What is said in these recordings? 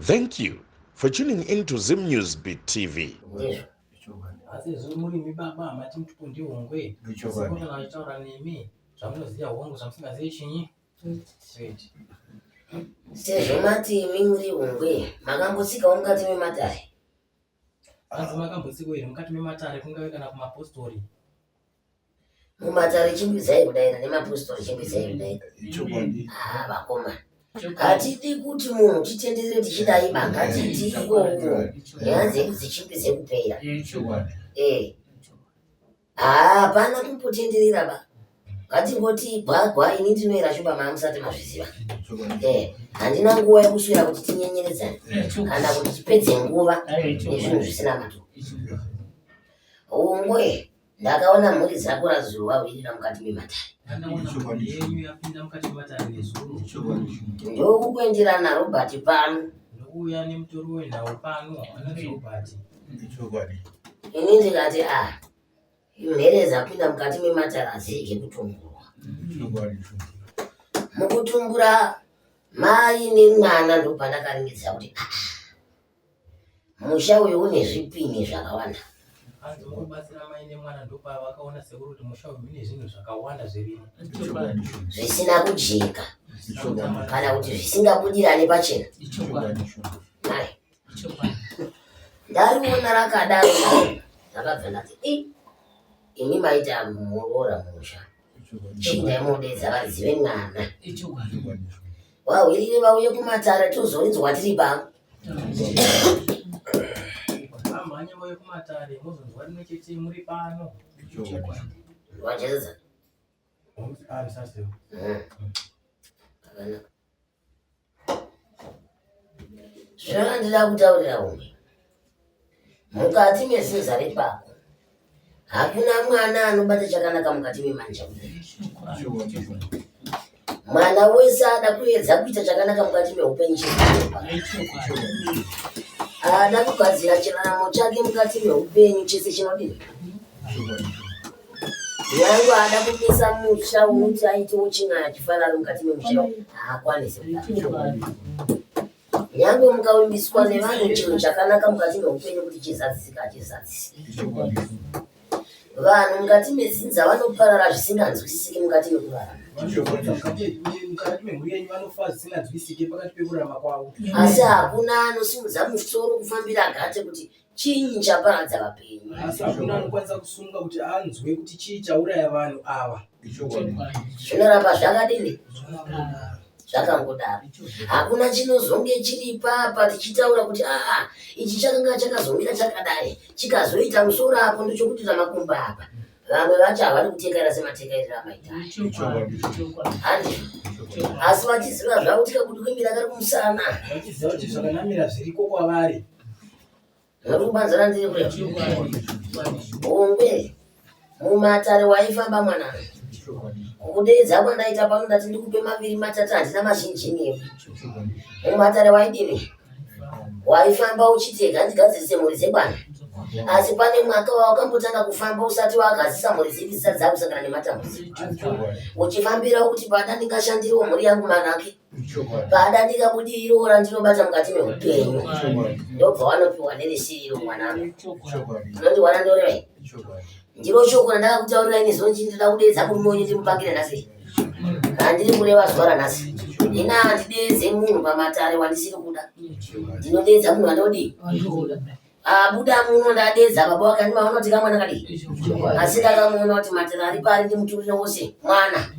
Thank you for tuning in to Zim News Beat TV. Ndizvo. Asi izvo muri imi baba mati mutupo ndihongwe. Ndechokwadi. Kana vachitaura nemi zvamunoziva hongu zvamusingazivi chinyi? Wait. Sezvo mati imi muri hongwe, makambotsikawo mukati mematare. Hanzi makambotsikwa here mukati mematare kungave kana kumapostori? Mumatare chimbidzai kudaira nemapostori chimbidzai kudaira. Ichokwadi. Ah, vakoma. Hatidi kuti munhu titenderere tichidai ba ngatiti ikoko. Nyaya dzedu dzichimbidze kupera. Ichokwadi. Eh. Ah, hapana kumbotenderera ba. Ngatingoti gwagwa ini ndinoera shumba maamusati mazviziva. Ichokwadi. Eh, handina nguva yekuswera kuti tinyenyeredzane kana kuti tipedze nguva nezvinhu zvisina maturo. Hungwe, ndakaona mhuri dzako razuro wawirira mukati mematare. Ndakaona mhuri yenyu yapinda mukati mematare nezuro. Ichokwadi. Ndokukuenderana Robert pano. Ndokuuya nemutori wenhau pano anonzi Robert. Ichokwadi. Ini ndikati ah, mhere dzapinda mukati mematare hadzirege kutumburwa. Ichokwadi. Mukutumbura mai nemwana ndopandakaringidza kuti ah, musha uyu une zvipini zvakawanda. Hanzi mukubatsira mai nemwana ndopavakaona sekuru kuti musha uyu une zvinhu zvakawanda zvirimo. Ichokwadi. Zvisina kujeka Ichokwadi. kana kuti zvisingabudirane pachena. Ichokwadi. Mai, ndariona rakadaro ndakabva ndati i imi maita muroora musha chiindai modedza varidzi vemwana vahwirire vauye kumatare tozorinzwa tiri pano. Vamhanya vauye kumatare mozonzwa rimwe chete muri pano. Wachezedza. Ah, musasewo. Zvakanaka. Zvandida kutaurira umwe. Mukati mezinza repako hakuna mwana anobata chakanaka mukati memanja kudai. Mwana wese ada kuedza kuita chakanaka mukati meupenyu chese. Ada kugadzira chiraramo chake mukati meupenyu chese chinodini. Nyangwe ada kumisa musha unoti aitewo chin'aya chifanana mukati memusha haakwanisi kudaro. Nyangwe mukavimbiswa nevanhu chinhu chakanaka mukati meupenyu kuti chizadzisike hachizadzisiki. Vanhu mukati medzinza vanoparara zvisinganzwisisiki mukati mekurarama. Mukati memhuri yenyu vanofa zvisinganzwisisiki pakati pekurarama kwavo. Asi hakuna anosimudza musoro kufambira gate kuti chinyi chaparadza vapenyu. Asi hakuna anokwanisa kusunga kuti anzwe kuti chii chauraya vanhu ava. Zvinoramba zvakadini? Zvakangodaro. Hakuna chinozonge chiri papa tichitaura kuti aa ichi chakanga chakazomira chakadai chikazoita musoro apo ndochokuti ramakumba apa. Vamwe vacho havadi kutekaira sematekairiro amaita. Handizvo. Asi vachiziva zvavo kuti kakuti kwembira kari kumusana. Vachiziva kuti zvakanamira zviriko kwavari. Muri kubanzana ndiri kureva. Hongwe mumatare waifamba mwana. Kudeedza kwandaita pano ndati ndikupe maviri matatu handina mazhinji newe. Mumatare waidini? Waifamba uchiti rega ndigadzirise mhuri dzekwana. Asi pane mwaka wawakambotanga kufamba usati wagadzisa mhuri dzipi dzisati dzakusangana nematambudziko. Uchifambira kuti pada ndingashandiriwo mhuri yangu manake. Pada ndikabudiriro randinobata mukati meupenyu. Ndobva wanopiwa nerisiriro mwanangu. Unondiwana ndoreva? Ndiro shoko randakakutaurirai nezuro ndichiti ndinoda kudeedza murume wenyu ndimupangire nhasi. Handiri kureva zuva ranhasi. Ini handideedze munhu pamatare wandisiri kuda. Ndinodeedza munhu wandodii? Abuda muno ndadeedza baba wake andimaona kuti kamwana kadii. Asi ndakamuona kuti matare ari pari ndimuturire wose mwana.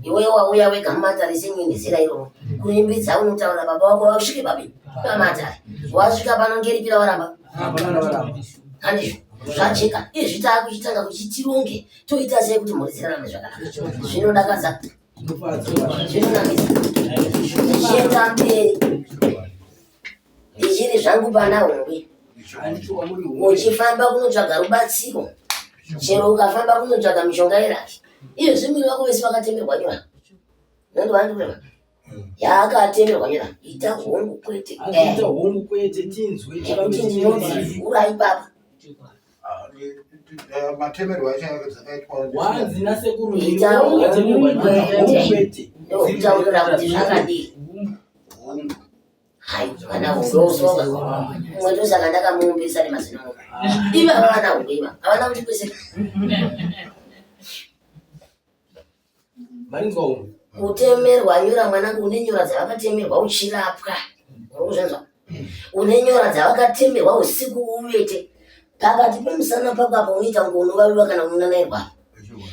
Iwe wauya wega mumatare senyini zera iroro. Kuimbidza unotaura baba wako wasvike papi? Pamatare. Wasvika pano ngeripira waramba. Handizvo. Zvajeka. Izvi taakuchitanga kuti tironge toita sei kuti mhuri dzirarame zvakanaka. Zvinodakadza. Zvinonakidza. Zvichienda mberi. Ndichiri zvangu pana Hungwe. Uchifamba kunotsvaga rubatsiro. Chero ukafamba kunotsvaga mishonga yeraki. Izvi mwiri wako wese wakatemerwa nyora. Nondiwandikureva. Yakatemerwa nyora. Ita hongu kwete. Ita hongu kwete tinzwe. Nekuti ndinozivhura ipapa. Matemerwo acho dzakaitwa Wanzi nasekuru Ita hongu kwete. kwete. Ndokutaurira kuti zvakadii. hongu. Hai, vana hundosoka. Umwe ndosaka ndakamuumbisa nemazino mumwe. Ivava vana hungu iva. Havana kuti kwese. Marinzwa umwe. Kutemerwa nyora mwanangu, une nyora dzavakatemerwa uchirapwa. Uri kuzvinzwa? Une nyora dzavakatemerwa usiku uvete. Pakati pemusana pako apa unoita kunge unovaviwa kana unonanairwa.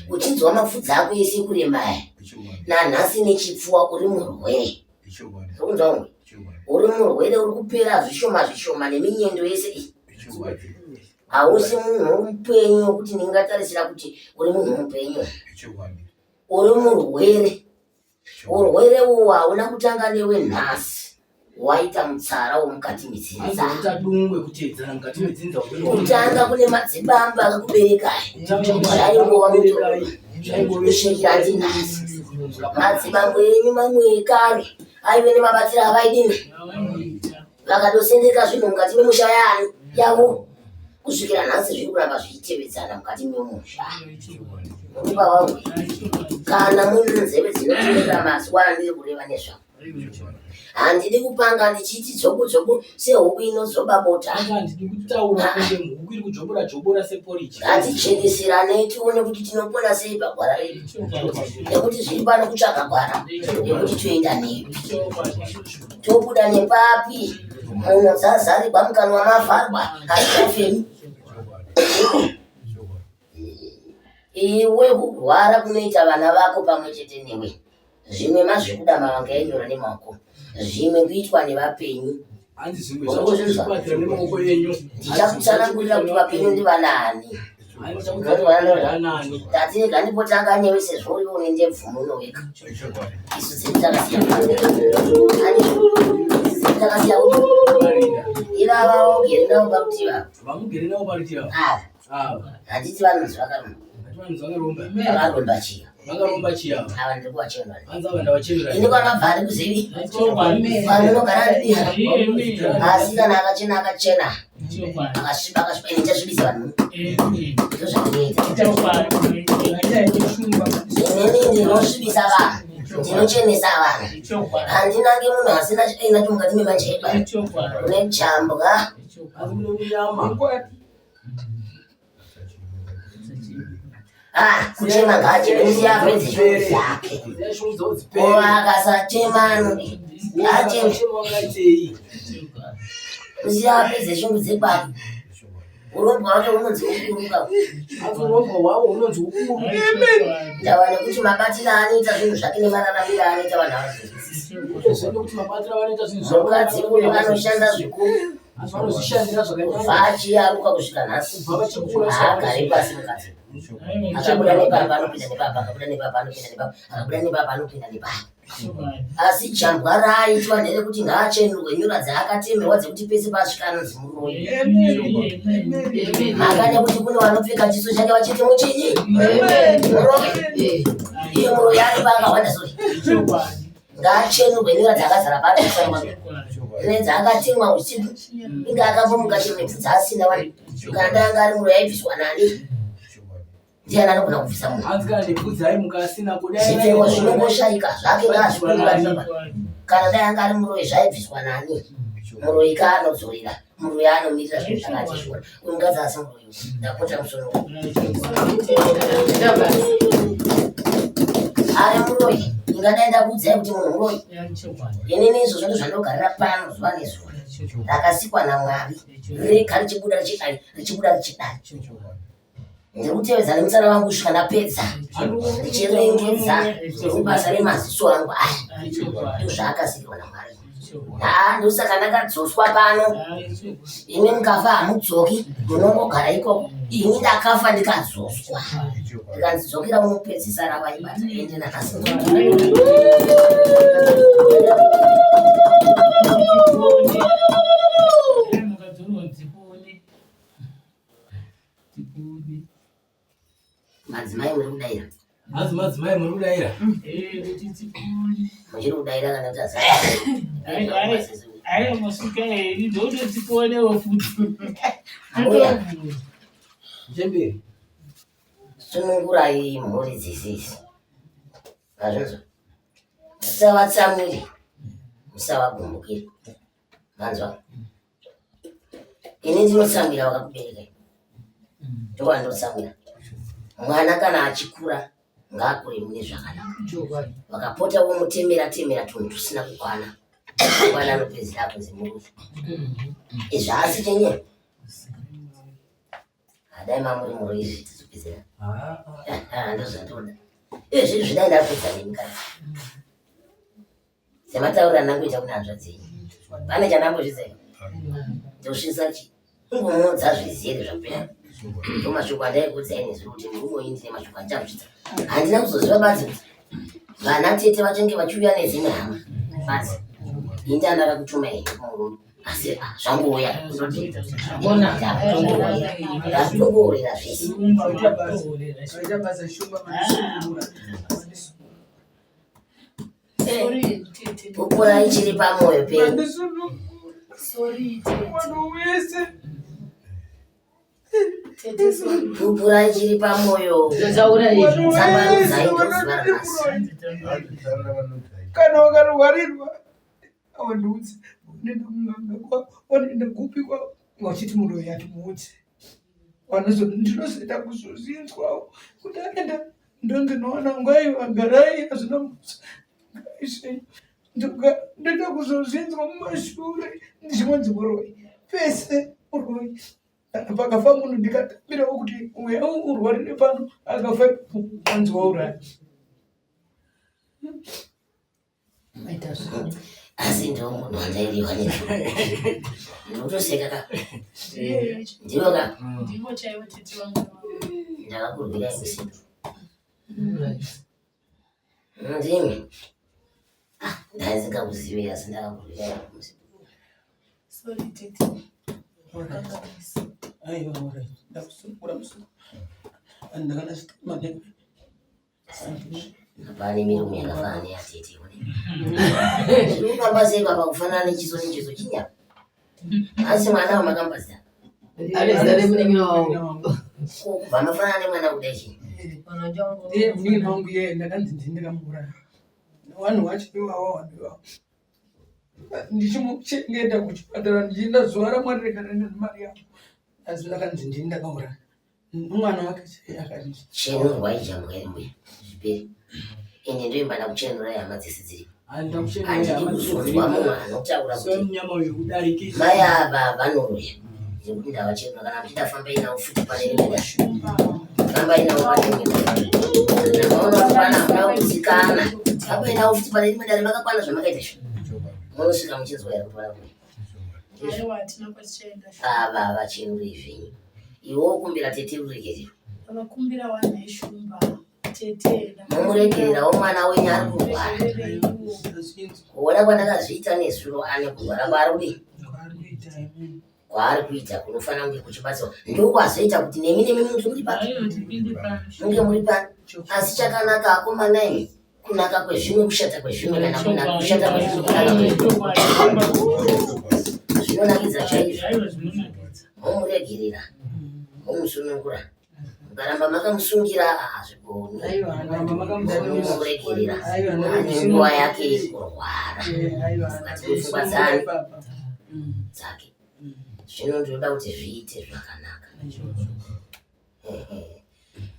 Uchinzwa mapfudzi ako ese kurema aya. Nanhasi nechipfuwa uri murwere. Uri kunzwa umwe? Uri murwere uri kupera zvishoma zvishoma neminyendo yese iyi. Hausi munhu mupenyu wekuti ndingatarisira kuti uri munhu mupenyu. Uri murwere. Urwere uhu hauna kutanga newe nhasi. Waita mutsara womukati medzinza. Azoita dungwe kuteedzana mukati medzinza. Kutanga kune madzibaba akakuberekai. Zvaingova mutorwa. Kusvikira ndinhasi. Madzibambo enyu mamwe ekare aive nemabatiro avaidini. Vakatosendeka zvinhu mukati memusha yaani yavo. Kusvikira nhasi zviri kuramba zvichitevedzana mukati memusha. Murupa wangu, kana muine nzeve dzinoteerera mazwi andiri kureva nezvawo. Handidi kupanga ndichiti dzoku dzoku sehuku inodzoba bota. Handidi kutaura kunge huku iri kujobora jobora seporiji. Ngaticheneseranei tione kuti tinopona sei pagwara redu. Nekuti zviri pano kutsvaga gwara rekuti toenda nepi. Tobuda nepapi mhuno dzazarigwa mukanwa mavharwa hazvichafemi. Iwe kurwara kunoita vana vako pamwe chete newe. Zvimwe mazvekuda mavanga enyora nemaoko, zvimwe kuitwa nevapenyu. Hanzi zvimwe zvacho kuzvibatira nemaoko enyu. Ndichakutsanangurira kuti vapenyu ndivanaani. Tati rega ndipotanga newe sezvo uri une ndebvu muno wega. Isu dzedu takasiya. Isu dzedu takasiya kuti ivava vogere navo parutivi apa. Vamugere navo parutivi apa. Ava. Handiti vanonzi vakaromba. Vakaromba. Vakaromba chiya. Vakaromba chiya. Ava ndiri kuvachenura. Hanzi ava ndavachenura. Ini kwanabva ari kuzivi. Vanogara ndiya. Asi kana akachena akachena. Akasviba akasviba ini chasvibisa vanhu. Ndozvandinoita. Inini ndinosvibisa vanhu. Ndinochenesa vanhu. Handinangi munhu asina ainacho mukati memanjeba. Une jambwa. Asi mune munyama. Ah, kuchema ngaacheme musiya apedze shungu dzake. Ko akasachema anodi acheme musiya apedze shungu dzekwake. Urombwa hwake hunonzi ukuruka. Asi urombwa hwavo hunonzi ukuru. Ndava nekuti mabatiro aanoita zvinhu zvake nemararamiro aanoita vanhu havazvinzwisisi. Uyezve nekuti mabatiro avanoita zvinhu zvavo. Mukadzi uyu anoshanda zvikuru. Asi vanozvishandira zvakanyanya. Kubva achiyaruka kusvika nhasi. Kubva vachikura. Haagari pasi mukadzi. Akabuda nepapa anopinda nepapa, akabuda nepapa anopinda nepapa, akabuda nepapa anopinda nepapa. Asi jambwa raaitwa nderekuti ngaachenurwe nyora dzaakatemerwa dzekuti pese paasvika anonzi muroyi. Mhaka nekuti kune vanopfeka chiso chake vachiti muchinyi muroyi. Iye muroyi ari paakahwanda sori. Ngaachenurwe nyora dzakazara paari kusanwa nedzaakatemwa usiku inga akambomuka chero nebvudzi asina wani. Kana dai anga ari muroyi aibviswa nani? Ndiani anogona kubvisa munhu? Hanzi kana nebvudzi aimuka asina kudai. Zvipfeko zvinongoshaika zvake ngaazvikunga. Kana dai anga ari muroyi zvaibviswa nani? Muroyi ka anodzorera, muroyi anomirira zvinhu zvake achizviona. Uyu mukadzi asi muroyi uyu. Ndapota musoro. Ari muroyi. Ingadai ndakuudzai kuti munhu muroyi. Inini izvozvo ndozvandogarira pano zuva nezuva. Rakasikwa naMwari. Rega richibuda richidai, richibuda richidai. Ndiri kutevedza nemutsara wangu kusvika ndapedza ndichirengedza basa remaziso angu aya. Ndozvaakasikirwa naMwari. Haa, ndosaka ndakadzoswa pano. Imi mukafa hamudzoki, munongogara ikoko. Ini ndakafa ndikadzoswa, ndikanzi dzokera unopedzisa ravaibata. Ende nanhasi Madzimai muri kudaira. Hanzi madzimai muri kudaira. Muchiri kudaira kana kuti azai. Ayo masvika here ndototiponewo futi. Mbuya. Chemberi. Sunungurai mhuri dzese idzi. Mazvinzwa? Musavatsamwire. Musavagumbukire. Manzwa? Ini ndinotsamwira vakakubereka. Ndovanotsamwira. Mwana kana achikura ngaakure mune zvakanaka. Vakapota vomutemera temera tunhu tusina kukwana. Mwana anopedzera akunzi murume. Izvi haasi chenye. Dai mamuri muri izvi tizopedzera. Ndozvandoda. Izvi zvidai ndapedza nemi kana. Sematauriro andangoita kuna hanzvadzi yenyu. Pane chandambozvidza here? Ndosvitsa chi kungomuudza zvizere zvapera. Ndomashoko andaikuudzai nezuro kuti murume uyu ndine mashoko andichamusvitsa. Handina kuzoziva badzi kuti vana tete vachange vachiuya nedzimwe hama badzi. Ini ndandakakutuma here kumurume asi ah, zvangouya kundoti ndakutongourira ndakutongourira zvese. Vaita basa shumba mandisungura. Pupurai chiri pamwoyo penyu. Pupurai chiri pamwoyo. Tsambanudzai ndozuva ranhasi. Kana wakarwarirwa awandiudze unoenda kun'anga kwa wanoenda kupi kwa wachiti muroyi atimuudze ndinozoita kuzozvinzwawo kuti aenda ndonzi nowana ngwaiwa garai hazvina mhosva garai ndoita kuzozvinzwa mumashure ndichingonzi muroyi pese muroyi kana pakafa munhu ndikatambirawo kuti uya urwarire pano akafa ipapo anzi wauraya. Asi ndiwo munhu wandairiwa nezvo. Ndinotoseka ka. Ndivo ka. Ndivo chaivo tete vangu. Ndakakurwirai musindo. Ndimi. Ah, ndaisingakuzivi asi ndakakurwirai musindo. Sorry tete. Wakanganisa. Aiwa, alright. Ndakusungura musoro. Ndakana manheru. Hapana miromo yakafanana neyatete kune. Zviri kufamba sei baba kufanana nechiso nechiso chinyama. Asi mwana wamakampa zita. Ane zita remunin'ina wangu. Kubva mafanana nemwana kudai chii? Ndiye munin'ina wangu iye ndakanzi ndini ndakamuuraya. Vanhu vacho ivavo vanhu ivavo. Ndichimuchengeta kuchipatara ndichienda zuva raMwari rikaenda nemari yangu. Asi ndakanzi ndini ndakauraya. Mwana wake chaiye akati Chenurwai jambwa iri mbuya zvipere. Ende ndoimba ndakuchenurai hama dzese dziripo. Handidi kuzonzwa mumwe anotaura kuti munyama uyu kudarikisa. mai ava vanoroya nekuti ndavachenura kana muchida fambai navo futi pane rimwe dare. Fambai navo pane rimwe dare. Kana maona kuti pana hamuna kutsikana fambai navo futi pane rimwe dare makakwana zvamakaita izvo. Munosvika muchinzwa here kuti vana Aiwa hatina kwatichaenda. ava vachenurei zvenyu. Iwe wokumbira tete ruregerero. Vakakumbira wanhai shumba. Tete. Mumuregererawo mwana wenyu ari kurwara. Regerereiwo. Kuona kwandakazviita nezuro ane kurwara kwaari kudii? Kwaari kuita kunofanira kunge kuchibatsirwa. Ndokwazoita kuti nemi nemi munge muri pano. Aiwa tipinde pano. Munge muri pano. Asi chakanaka akomana imi kunaka kwezvimwe kushata kwezvimwe kana kunaka kushata kwezvimwe kunaka kwezvimwe. Zvinonakidza chaizvo. Aiwa zvinonakidza. Momuregerera. Momusunungura. Mukaramba makamusungira hazvigoni. Momuregerera. Ane nguva yake yekurwara. Mukati mepfungwa dzani dzake. Zvino ndinoda kuti zviite zvakanaka.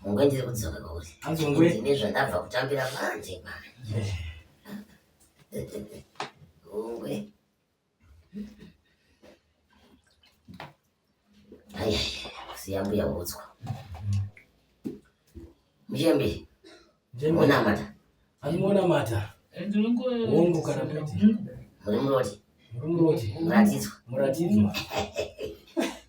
Munge ndiri kudzoka kwauri. Ndine zvandabva kutambira manje manje. Hungwe. Ai, siya mbuya hutswa. Muchembe, munamata, Anomonamata. Hongu kana kwete. muri muroti, Muri muroti. muratidzwa. Muratidzwa.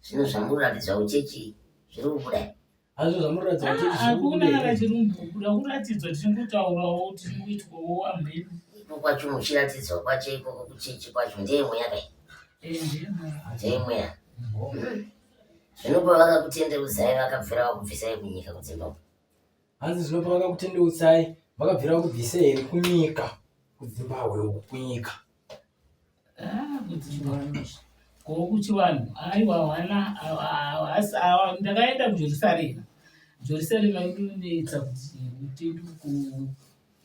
Zvino zvamuratidzwa uchechi zviri kubuda. Hazvo zvamuratidzwa kuti zviri Hakuna kubuda. kana chirungu kuda kuratidzwa tichingotaurawo tichingoitwawo amheno. Iko kwacho muchiratidzwa kwacho ikoko kuchechi kwacho ndeyemweya kai. Ndeyemweya. Zvino pavakakutendeudzai vakabvira vakubvisai kunyika kuDzimbabwe. Hanzi zvino pavakakutendeutsai vakabvira vakubvisa here kunyika kuZimbabwe uku kunyika. Kuchivanhu aiwa wana ndakaenda kuJerusarema. Jerusarema inonetsa kuti utenduko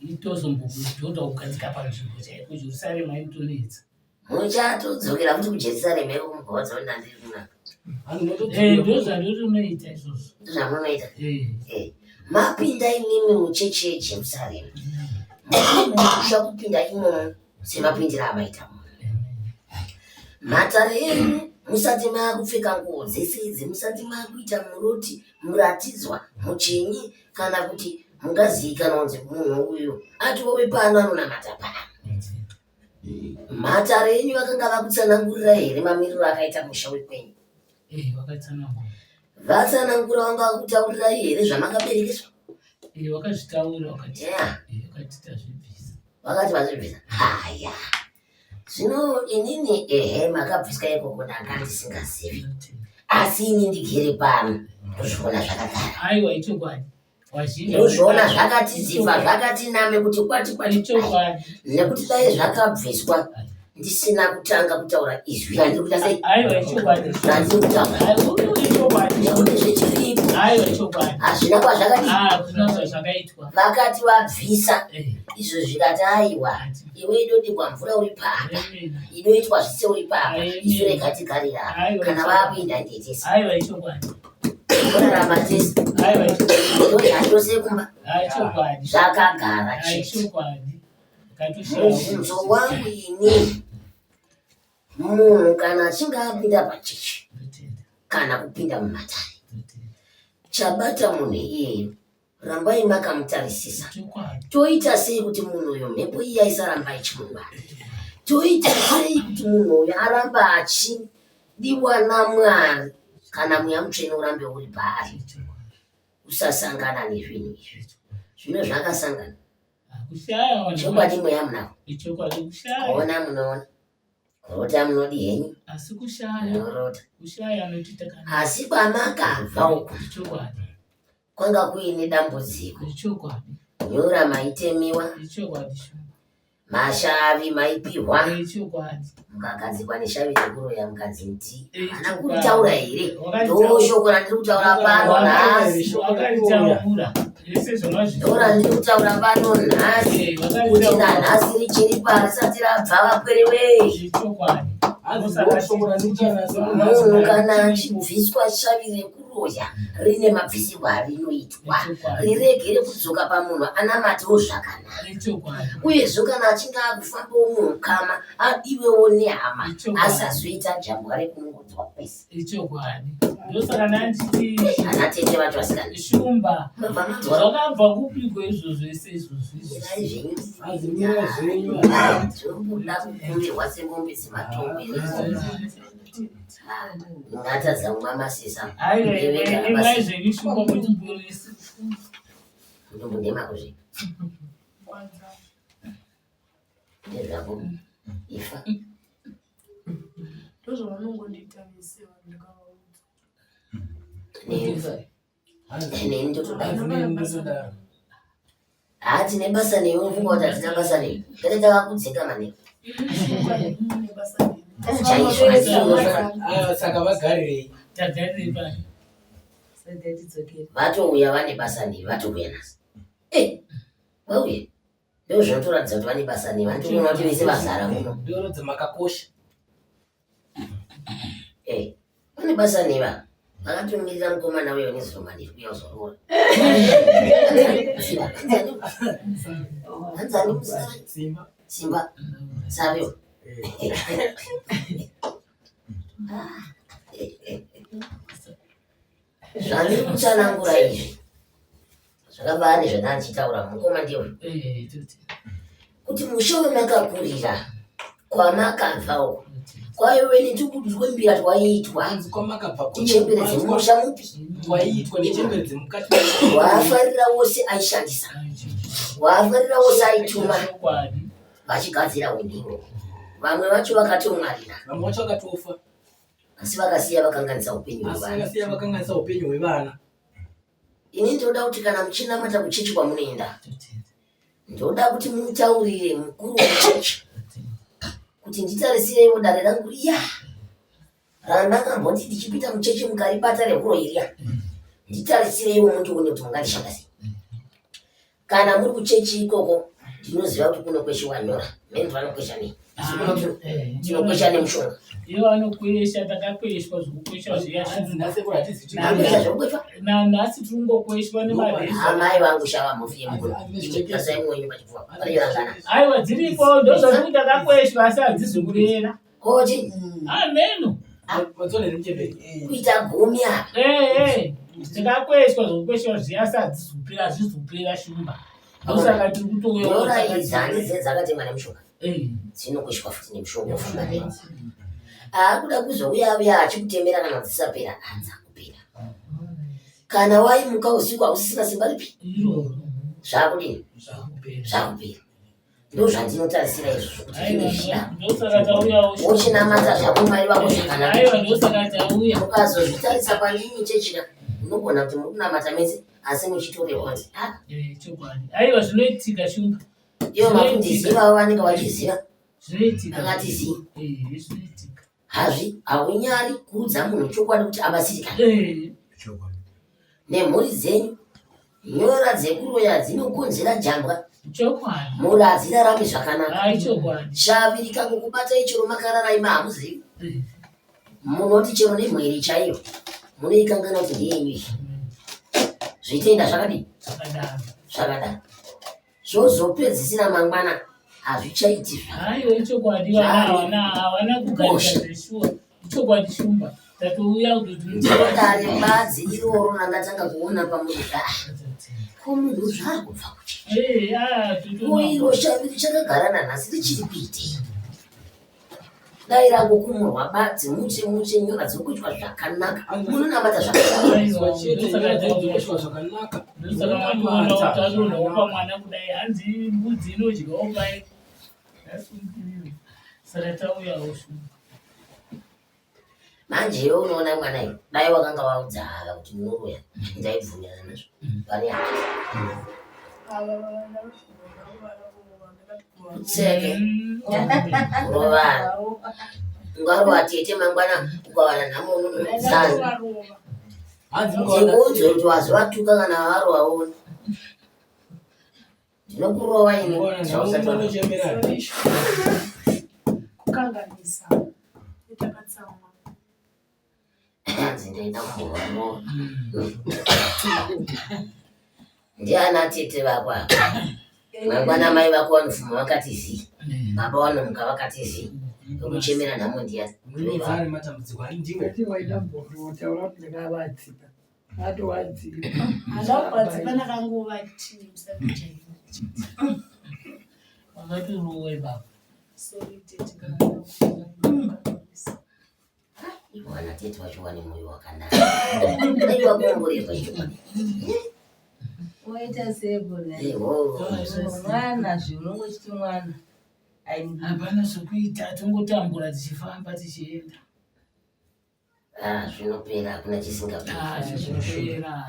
itozombokujoda kugadzika panzvimbo chaiko. Jerusarema inotonetsa. Muchatodzokera futi kuJerusarema iko kumugotsa kuti ndandiri kunaka. Eh, ndozvandinoita izvozvo. Ndozvamunoita. Eh. Mapinda imimi muchechi yeJerusarema. Munokusha kupinda imomo semapindira amaita muno. Matare enyu musati maakupfeka nguo dzese idzi, musati maakuita muroti, muratidzwa, muchenyi kana kuti mungazivikanwa kunzi munhu uyu atove pano anonamata pano. Matare enyu vakanga vakutsanangurira here mamiriro akaita musha wekwenyu? Eh, vakatsanangura. Vatsanangura vanga vakutaurirai here zvamakaberekeswa? Eh, vakazvitaura vakati. Yeah. Eh, vakati tazvibvisa. Vakati vazvibvisa. Haya. Zvino inini ehe makabviswa ikoko ndanga ndisingazivi. Asi ini ndigere pano ndozviona zvakagara. Aiwa ichokwadi. Ndozviona zvakati ziva zvakati name kuti kwati kwati nekuti dai zvakabviswa ndisina kutanga kutaura izwi randiri kuita sei randiri kutaura nekuti zvichiripo hazvina kwazvakadii vakati vabvisa izvo zvikati aiwa iwe idodigwa mvura uri papa inoitwa zvise uri papa isu rega tigarira kana vakuinda ndetese kurarama tese ndozvatose kumba zvakagara chete mubvunzo wangu ini munhu kana achinge apinda pachechi kana kupinda mumatare chabata munhu iyeyo rambai makamutarisisa toita sei kuti munhu uyo mhepo iya isaramba ichimubata toita sei kuti munhu uyo aramba achidiwa namwari kana mweya mutsvene urambe uri paari usasangana nezvinhu izvi zvino zvakasangana chokwadi mweya munawo kuona munoona kurota munodi henyu asi kushaya munorota kushaya anotiita kana asi kwamakabva uku chokwadi kwanga kuine dambudziko Ichokwadi. Nyora maitemiwa. Ichokwadi shuwa. Mashavi maipihwa. Ichokwadi. Mukagadzikwa neshavi rekuroya mukadzi ndi. Hana kutaura here? Ndoshoko randiri kutaura pano nhasi. Wakaritaura. Zvese zvamazvi. Ndorandiri kutaura pano nhasi. Kuti nanhasi richiri parisati rabva vapwere wee. Ichokwadi. Munhu kana achibviswa shavi rekuroya rine mabvisirwo arinoitwa riregere kudzoka pamunhu anamatewo zvakanaka uyezve kana achinge akufambawo muukama adiwewo nehama asazoita jambwa rekunongodzwa kwese Ichokwadi. Ndosaka ndanditi ana tete vacho vasikana Shumba. Mabva manzwa. Zvakabva kupiko izvozvo ese izvozvo izvi. Mirai zvenyu. Azimira zvenyu. Zvinobuda kukumbirwa semombe dzematombo Ngatadza kumwa masesa. Aiwa, imwai zvenyu Shumba mutiporese. Ndombondema kuzvi. Ndezvako. Ifa. Ndozvavanongondiita vese vanhu ndikavaudza. Neni ndotodaro. Neni ndotodaro. Haa tine basa newe unofunga kuti hatina basa newe. Tete takakudzeka maningi. Chaizvo Ah, saka vagarirei? Tagarirei pano. Vatouya vane basa newe vatouya nhasi. Eh, vauya. Ndozvinotoratidza kuti vane basa newe. Handitoona kuti vese vazara muno. Ndorodza makakosha. Eh, vane basa neva. Vakatomirira mukomana uyo nezuro manheru kuya kuzoroora. Hanzi ani musikana? Simba. Simba. Savio. Zvandiri kutsanangura izvi zvakabaa nezvandanga ndichitaura mukoma ndiwe Eh, kuti mushe wemakakurira kwamakabva uko kwaive netwembira twaiitwa Kwamakabva kune tichembere dzemumusha mupi twaiitwa nechembere dzemukati. waafarira wose aishandisa waafarira wose aituma vachigadzira unhingo vamwe vacho vakatomwarira Vamwe vacho vakatofa. asi vakasiya vakanganisa upenyu Asi hwevana vakasiya vakanganisa upenyu hwevana. ini ndinoda kuti kana muchinamata kuchechi kwamunoenda ndoda kuti mutaurire mukuru wechechi kuti nditarisireiwo dare rangu riya randakamboti ndichipinda muchechi mukaribata rehuro iriya nditarisireiwo mundione kuti mungandishanda sei kana muri kuchechi ikoko ndinoziva kuti kunokweshiwa nyora mendro anokwesha nei Tinokwesha nemushonga. Ivo vanokwesha, takakweshwa zvekukwesha zviya. Hanzi nhasi kuri hatizi Tinokwesha zvekukweshwa. Nanhasi tiri kungokweshwa nemareza. Amai vangu shava mhofu yemukono. Tasai mwenyu pachipfuva. Panoyangana. Aiwa dziripo ndozvatiri takakweshwa asi hadzizi kurera. Koti Ameno. Vatsone nemuchembere. kuita gumi apa. Ee, takakweshwa zvekukweshwa zviya asi hadzizi kupera, hazvizi kupera shumba. Ndosaka tiri kutouya. Nyora idzi handidzi dzakatemwa nemushonga. Eh. Dzinokweshwa futi nemushonga ofamba nayo. Aakuda kuzouya uya achikutemera kana dzisapera adzakupera. Kana waimuka usiku hausisina simba ripi? Iroro. Zvakudini? Zvakupera. Zvakupera. Ndozvandinotarisira izvozvo kuti zvine zvida. Ndosaka tauyawo. Wochinamata zvako Mwari vako zvakanaka. Aiwa ndosaka tauya. Ukazozvitarisa panini chechina unogona kuti muri kunamata mese asi muchitorerwa kunzi ah Eh, chokwadi. Aiwa zvinoitika shumba. ivo mafundisi ivavo vanenge vachiziva Zvinoitika. vakati zii. Eh, zvinoitika. Hazvi haunyari kuudza munhu chokwadi kuti abatsirikane Eh. Chokwadi. nemhuri dzenyu. Nyora dzekuroya dzinokonzera jambwa, Chokwadi. mhuri hadzirarami zvakanaka. Hai chokwadi. Shavirika kukubatai chero makarara ima hamuzivi. Eh. Munoti chero nemhuri chaiyo munoikangana kuti ndeyenyu iyi. Zvitenda zvakadii? Zvakadaro. Zvakadaro. Zvozopedzisira mangwana hazvichaiti zva. Aiwa ichokwadi vana havana havana kugarika zveshuwa. Ichokwadi shumba. Tatouya kutoti Ndiro dare badzi iroro randatanga kuona pamuri zva. Ko munhu zvaari kubva kuchechi. Eh, ah, Ko iro shavi richakagara nanhasi richiri kuitei? Dai rangokumurwa badzi muche muche nyora dzinokuitwa zvakanaka. Munonamata zvakanaka. Aiwa, Chete ndosaka nyaya tauya. dzinokweshwa zvakanaka. Ndosaka matoona kuti adonhawo pamwana kudai hanzi mbudzi inodyawo pai. Saka tauyawo shumba. Manje iwe unoona mwana iwe dai wakanga waudza ava kuti munoroya ndaibvumirana nazvo. Pane hati. Ava vana ndakati Tseke. Kurovana. Ungarova tete mangwana ukawana nhamo unonodzana. Ndakatovarova. Hanzi mukaona Ndikuudze kuti wazovatuka kana varova uone. Ndinokurova ini mukaona nhamo zvausati waona. munochemberana. Sorry. Kukanganisa. Takatsamwa. Hanzi ndaida kumborova. Ndiana tete vako ava. Mangwana mai vako vanofuma vakati zii. Baba vanomuka vakati zii. Vekuchemera nhamo ndiyani? Munodzana nematambudziko ari ndiwo. Ati waida mbotaura kuti ndakavadzipa. Atovadzipa. Handina kuvadzipa ndakangovati musakujaira. Wakatirowe baba. Sorry tete kana ndakukanganisa. Ivo vana tete vacho vane mwoyo wakanaka. Dai wakomborerwa chokwadi. Waita sebo naye. Eho. Mwana zve unongochiti mwana. Ai Hapana zvekuita tongotambura tichifamba tichienda. Ah, zvinopera hakuna chisingaperi. Ah, zvinopera zvinopera.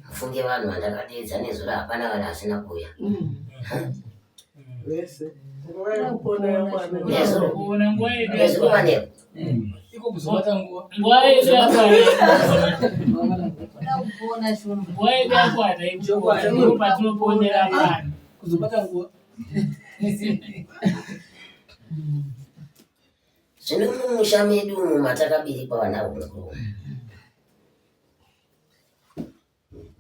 Mufunge vanhu vandakadeedza nezuro hapana vanhu asina kuuya. Vese. Nguva yekupona yakwana. Nezuro. Kuona nguva yedu Nezuro yakwana. manheru. Iko kuzobata nguva. Nguva yedu yakwana. kuda kupona shumba. Nguva yedu yakwana ikupona. Ndipo patinoponera pano. Kuzobata nguva. Zvino mumusha medu umu matakabirikwa vana hunguru.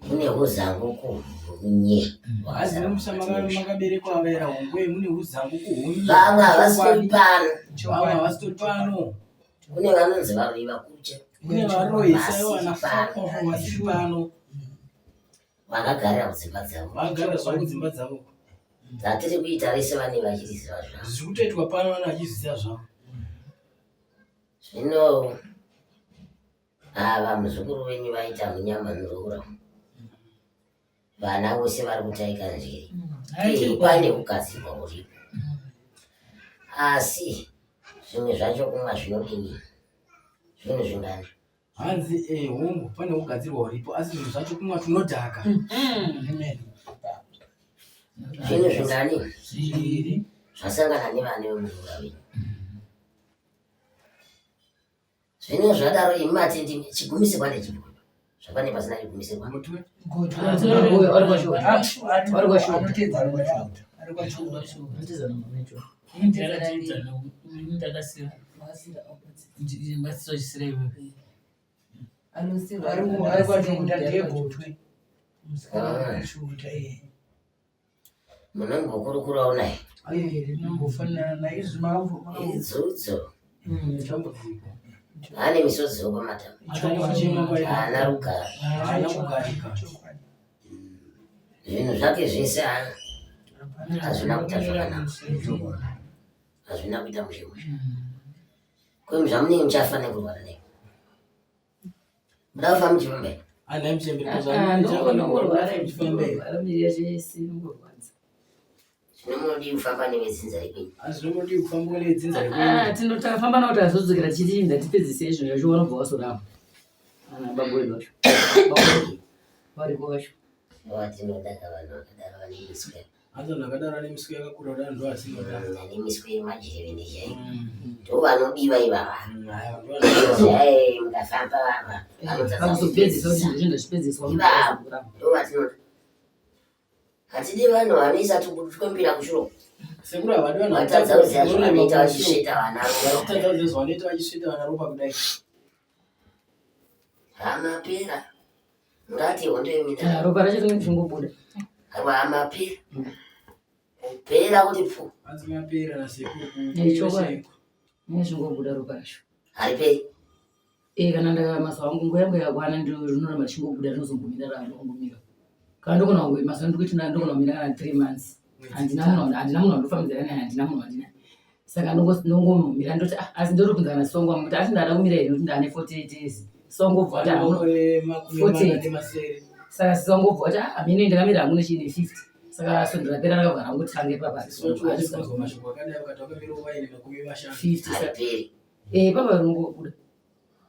Mune huzangu kuhunye. Hanzi nemusha makaberekwa vaera hongwe mune uzangu kuhunye. Vamwe havasitori pano. Vamwe havasitori pano. Kune vanonzi varoyi vakuru chaivo. Kune varoyi saiwana foko vasiri pano. Vakagarira kudzimba dzavo. Vagara zvavo kudzimba dzavo. Zvatiri kuita vese vane vachiriziva zvavo. Zviri kutoitwa pano vana vachiziva zvavo. Zvino ava muzukuru venyu vaita munyama muroora. Vana vose vari kutaika njere. Hai Pane kugadzirwa kuripo. Asi zvimwe zvacho kumwa zvinodini? Zvinhu zvingani? Hanzi eh hongu pane kugadzirwa uripo asi zvinhu zvacho kumwa tunodhaka. Zvinhu zvingani Zviri. zvasangana nevana vemuroora wenyu? Zvino zvadaro imi matindi chigumisirwa ndechipi? Zvapane pasina chigumisirwa. Mutwe. Vari kwashuwa. Vari kwashuwa. Anotedza. Ari kwaChuba. Ndakasiya ndakasiya iwewe. Ari kwaChukuta ndiye gotwe. Musikana kwaChukuta iye. Munombokurukurawo naye? Eh, rinombofanana naizvi mavhu. Idzodzo ane misodziwo pamatama, haana rugare, Haana kugarika. zvinhu zvake zvese hazvina kuita zvakanaka, hazvina kuita mushe mushe. Kwemu zvamunenge muchafa nekurwara nei? Muda kufa muchifamba here? Anhai muchembere muchifamba. Zvino munodii kufamba nevedzinza rekwenyu? Asi munodii kufamba nedzinza rekwenyu? Tinotafamba nawo tazodzokera tichiti ndatipedzise izvo zvacho vanobva vasoramba. Ana baba wedu vacho. Variko vacho. Vatinoda ka vanhu vakadaro vane miswe. Hanzi vanhu vakadaro vane miswe yakakura kudaro ndo vasinoda. Vane miswe yemajirevende chaiyo. Ndo vanodiwa ivava. Aiwa, Mukafamba vava. Pakuzopedzisa kuti ndizvo ndazvipedziswa. Ivavo ndo vatinoda. Hatidi vanhu vanoisa twembira kushuro. Sekuru havadi vanhu Vatadza kuziva zvavanoita vachisveta vana ropa. Vatadza kuziva zvavanoita vachisveta vana ropa kudai. Hamapera. Ngati hondo yeminda. Ropa racho rinenge richingobuda. Hamapera. Kupera kuti pfu. Hanzi mapera nasekuru. Nechokwadi. Rinenge richingobuda ropa racho. Hariperi. Eh, kana ndakamazuva angu nguva yangu yakwana ndinoramba richingobuda rinozombomira rangomira. Kana ndogona mazuva ndikuti ndogona kumira kana 3 months. Handina munhu handina munhu wandofambidzana naye, handina munhu wandina. Saka ndongomira ndoti ah, asi ndorobvunza kana songo wangu kuti asi ndada kumira here nekuti ndane 48 years. Songo bva kuti hamuno Makore 46. Saka songo bva kuti ah, mine ndakamira hangu nechine 50. Saka svondo rapera rakabva rangotanga ipapa. Socho vachizwa mashoko akadai vakati vakamira vaine 50. 50 Hariperi. Eh, papa rinongobuda.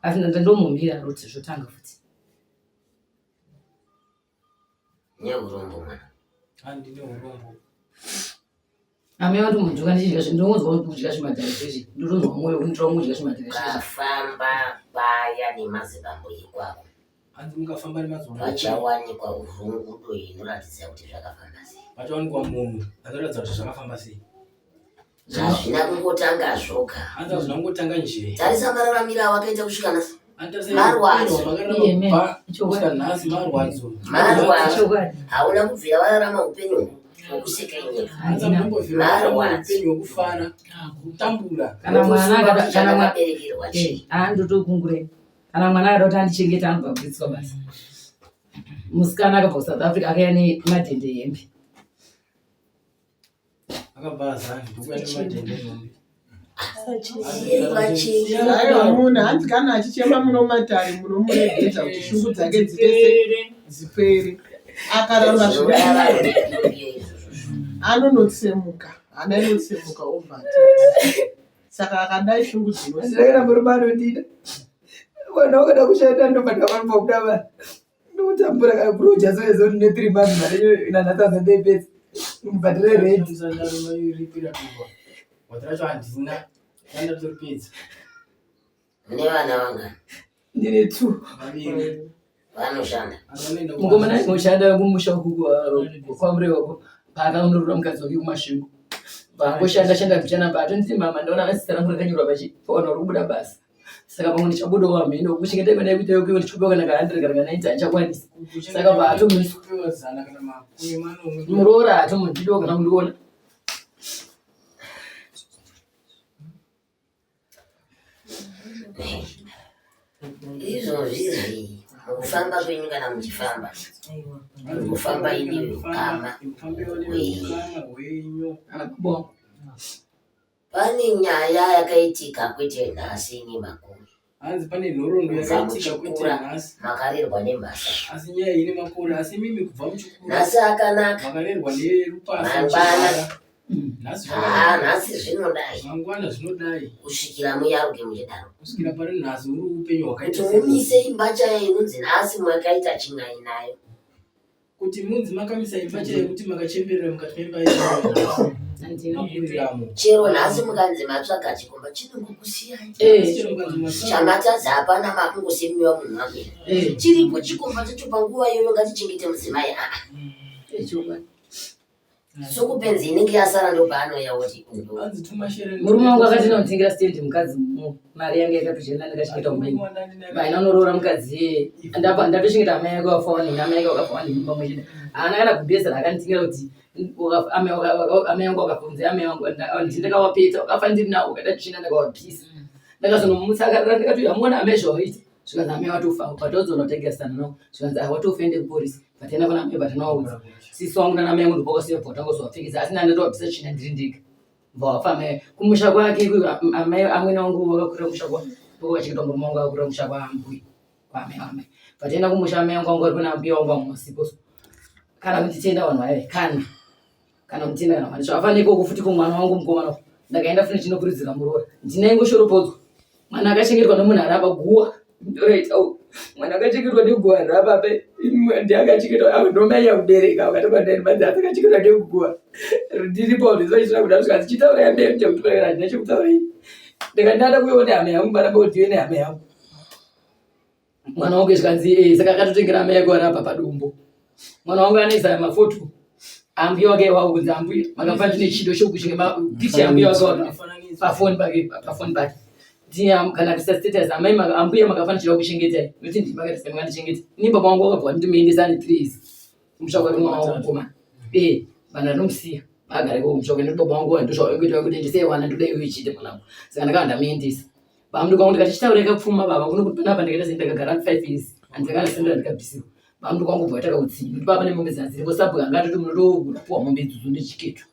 Asi ndomomira roti zvotanga futi. Neurombo mwana. Handine urombo. Amai vandomudyoka ndichidya zvinhu ndongonzwa kudya zvimadhara zvezvi ndotonzwa mwoyo kunditora kudya zvimadhara zvezvi. Ukafamba paya nemazibambo ikwako Hanzi mukafamba nemadzibambo pachawanikwa hurungudo inoratidza kuti zvakafamba sei. pachawanikwa munhu anoratidza kuti zvakafamba sei. Hazvina kungotanga zvoga. Hanzi hazvina kungotanga njee. Tarisa mararamiro awakaita kusvika nhasi. Marwadzo. Iye, Kusvika nhasi marwadzo. Marwadzo. Chokwadi. Hauna kubvira wararama upenyu hwokuseka inyika. Hanzi hamumbobvira wararama upenyu hwekufara, kutambura. Kana mwana akada kana mwana Chandakaberekerwa chii? eh ah ndotokungure. Kana mwana akada kuti andichengete anobva kuburitswa basa. Musikana akabva kuSouth Africa akauya nemadhende ehembe. Akabva azange ndokuya nemadhende enhumbi. Aiwa munhu hanzi kana achichema muno matare munomuregedza kuti shungu dzake dzitese dzipere. Akaramba Zvinoreva zvidaro iyo izvozvo. anonotsemuka, hana inotsemuka obva atadza. Saka akadai shungu Handina kana murume anondida. Mwana wakada kushanda ndobva ndakwanisa kuda vanhu. Ndokutambura kana kuroja so so ndine 3 months mari ina 9000 ndeipedza. Ndibhadhare rent. Musandaripira kuva. Gwati racho handina. Ndandatoripedza. Mune vana vangani? Ndine 2. Vaviri. Vanoshanda. Anoenda Mukomana ainoshanda kumusha uku kwaMurewa uko paakaondorora mukadzi wake kuMasvingo. Vangoshanda shanda mbichana paatonditi mama ndaona zita rangu rakanyorwa pachipaona uri kubuda basa. Saka pamwe ndichabudawo hameno kuchengeta imene yekuita yokuiwa ndichipiwa kana ka 100 kana ka 90 handichakwanisi. Saka paatomiswa Kupiwa zana kana 70. muroora hatomundidiwo kana kundiona. Izvozvi izvi mukufamba kwenyu kana muchifamba kufamba ine ukama Mufambiwa neukama hwenyu. Akubonga. Pane nyaya yakaitika kwete nhasi nemakore. Hanzi pane nhoroondo Kubva yakaitika kwete muchikura nhasi. makarerwa nemhasa. Asi nyaya iyi ine makore. Asi imimi kubva muchikura Nhasi akanaka. makarerwa nerupasa Mangwana. muchigara. Nhasi Haa zvakanaka. nhasi zvinodai Mangwana zvinodai. kusvikira muyaruke muchidaro. Kusvikira pari nhasi uri upenyu hwakaita Kuti sei. mumise imba chaiyo inonzi nhasi makaita chin'ai nayo. Kuti munzi makamisa imba chaiyo yekuti makachemberera mukati memba iyoyo. Handina. Makuriramo. Chero nhasi mukanzi matsvaga chikomba chinongokusiyai. Eh, Chero mukanzi matsvaga Chamatadza hapana makungosemiwa munhu wake. eh, Chiripo chikomba chacho panguva iyoyo ngatichengete mudzimai. Aa eh, chokwadi. Sukupenzi inenge yasara ndopaanouya woti murume wangu akati ndinomutengira stand mukadzi mari yange yakatochena ndakachengeta umene vaina unoroora mukadzi iyeye ndatochengeta amai yake wafa wanini amai yake wakafa wanini pamwe chete haana kana kubhesa raakanditengera kuti amai yangu wakafunze amai wangu ndakawapeta wakafa ndiri nawo ukatachina ndakawapisa ndakazonomutsa akarara ndikati amuona amai zvawaita zvikanzi amai watofa pataudzona kutengesa no zvikanzi ah watofa ende kupolisi patenda pana amai patinowaudza sisi wangu nana amai yangu ndopakasiya bvota asi nani ndotowabvisa tsvina ndiri ndega bva wafa amai kumusha kwake amai amwene wangu vakakurira kumusha kwa vachikita murume wangu akakurira kumusha kwaambuya kwaamai amai patenda kumusha amai wangu wangu vari kuna ambuya wangu vamwe vasipo kana kunditenda vanhu vaive kana kana kutenda kana mari zvakafanira ikoko futi kumwana wangu mukomana ndakaenda futi ndinokurudzira muroora ndinaingoshoropodzwa mwana akachengetwa nomunhu arapa guwa ndoraita mwana akachengetwa neguwa rapa pe ndiakachengetwa avo ndomai yakubereka vakatobva ndani madzi asi akachengetwa neguwa ndiripo ndizochisina kuda kusvika dzichitaura yamberi chekutaura handina chekutaura ini ndikandada kuiona hama yangu maramba kuti ndive nehama yangu mwana wangu zvikanzi eh, saka akatotengera amai yake warapa padumbu mwana wangu anoisa mafoto ambuya wake wavo kunzi ambuya makafa ndine chido chokuchinge picha yambuya wake waka pafoni pake pafoni pake kana kuisa status amai ambuya makafa ndichida kuchengetai nokuti ndimi makaisa makandichengeta ini baba wangu wakabva wandimuendesa ane 3 years kumusha kwake mwana wangu mukomana eh vanhu vanomusiya agare kumusha kwake nekuti baba wangu ndozvawaingoita kuti ndisei wana ndoda iwe chete mwanangu saka ndakava ndamuendesa Bamudiki wangu ndikati chitaureka pfuma baba kuno kuti panapa ndakaita sei ndakagara 5 years handikana sendera ndikabvisirwa. Bamudiki wangu bva wataka utsinye kuti baba nemombe dzadziripo sabhuku anga atoti munotopuwa mombe idzodzo nechiketu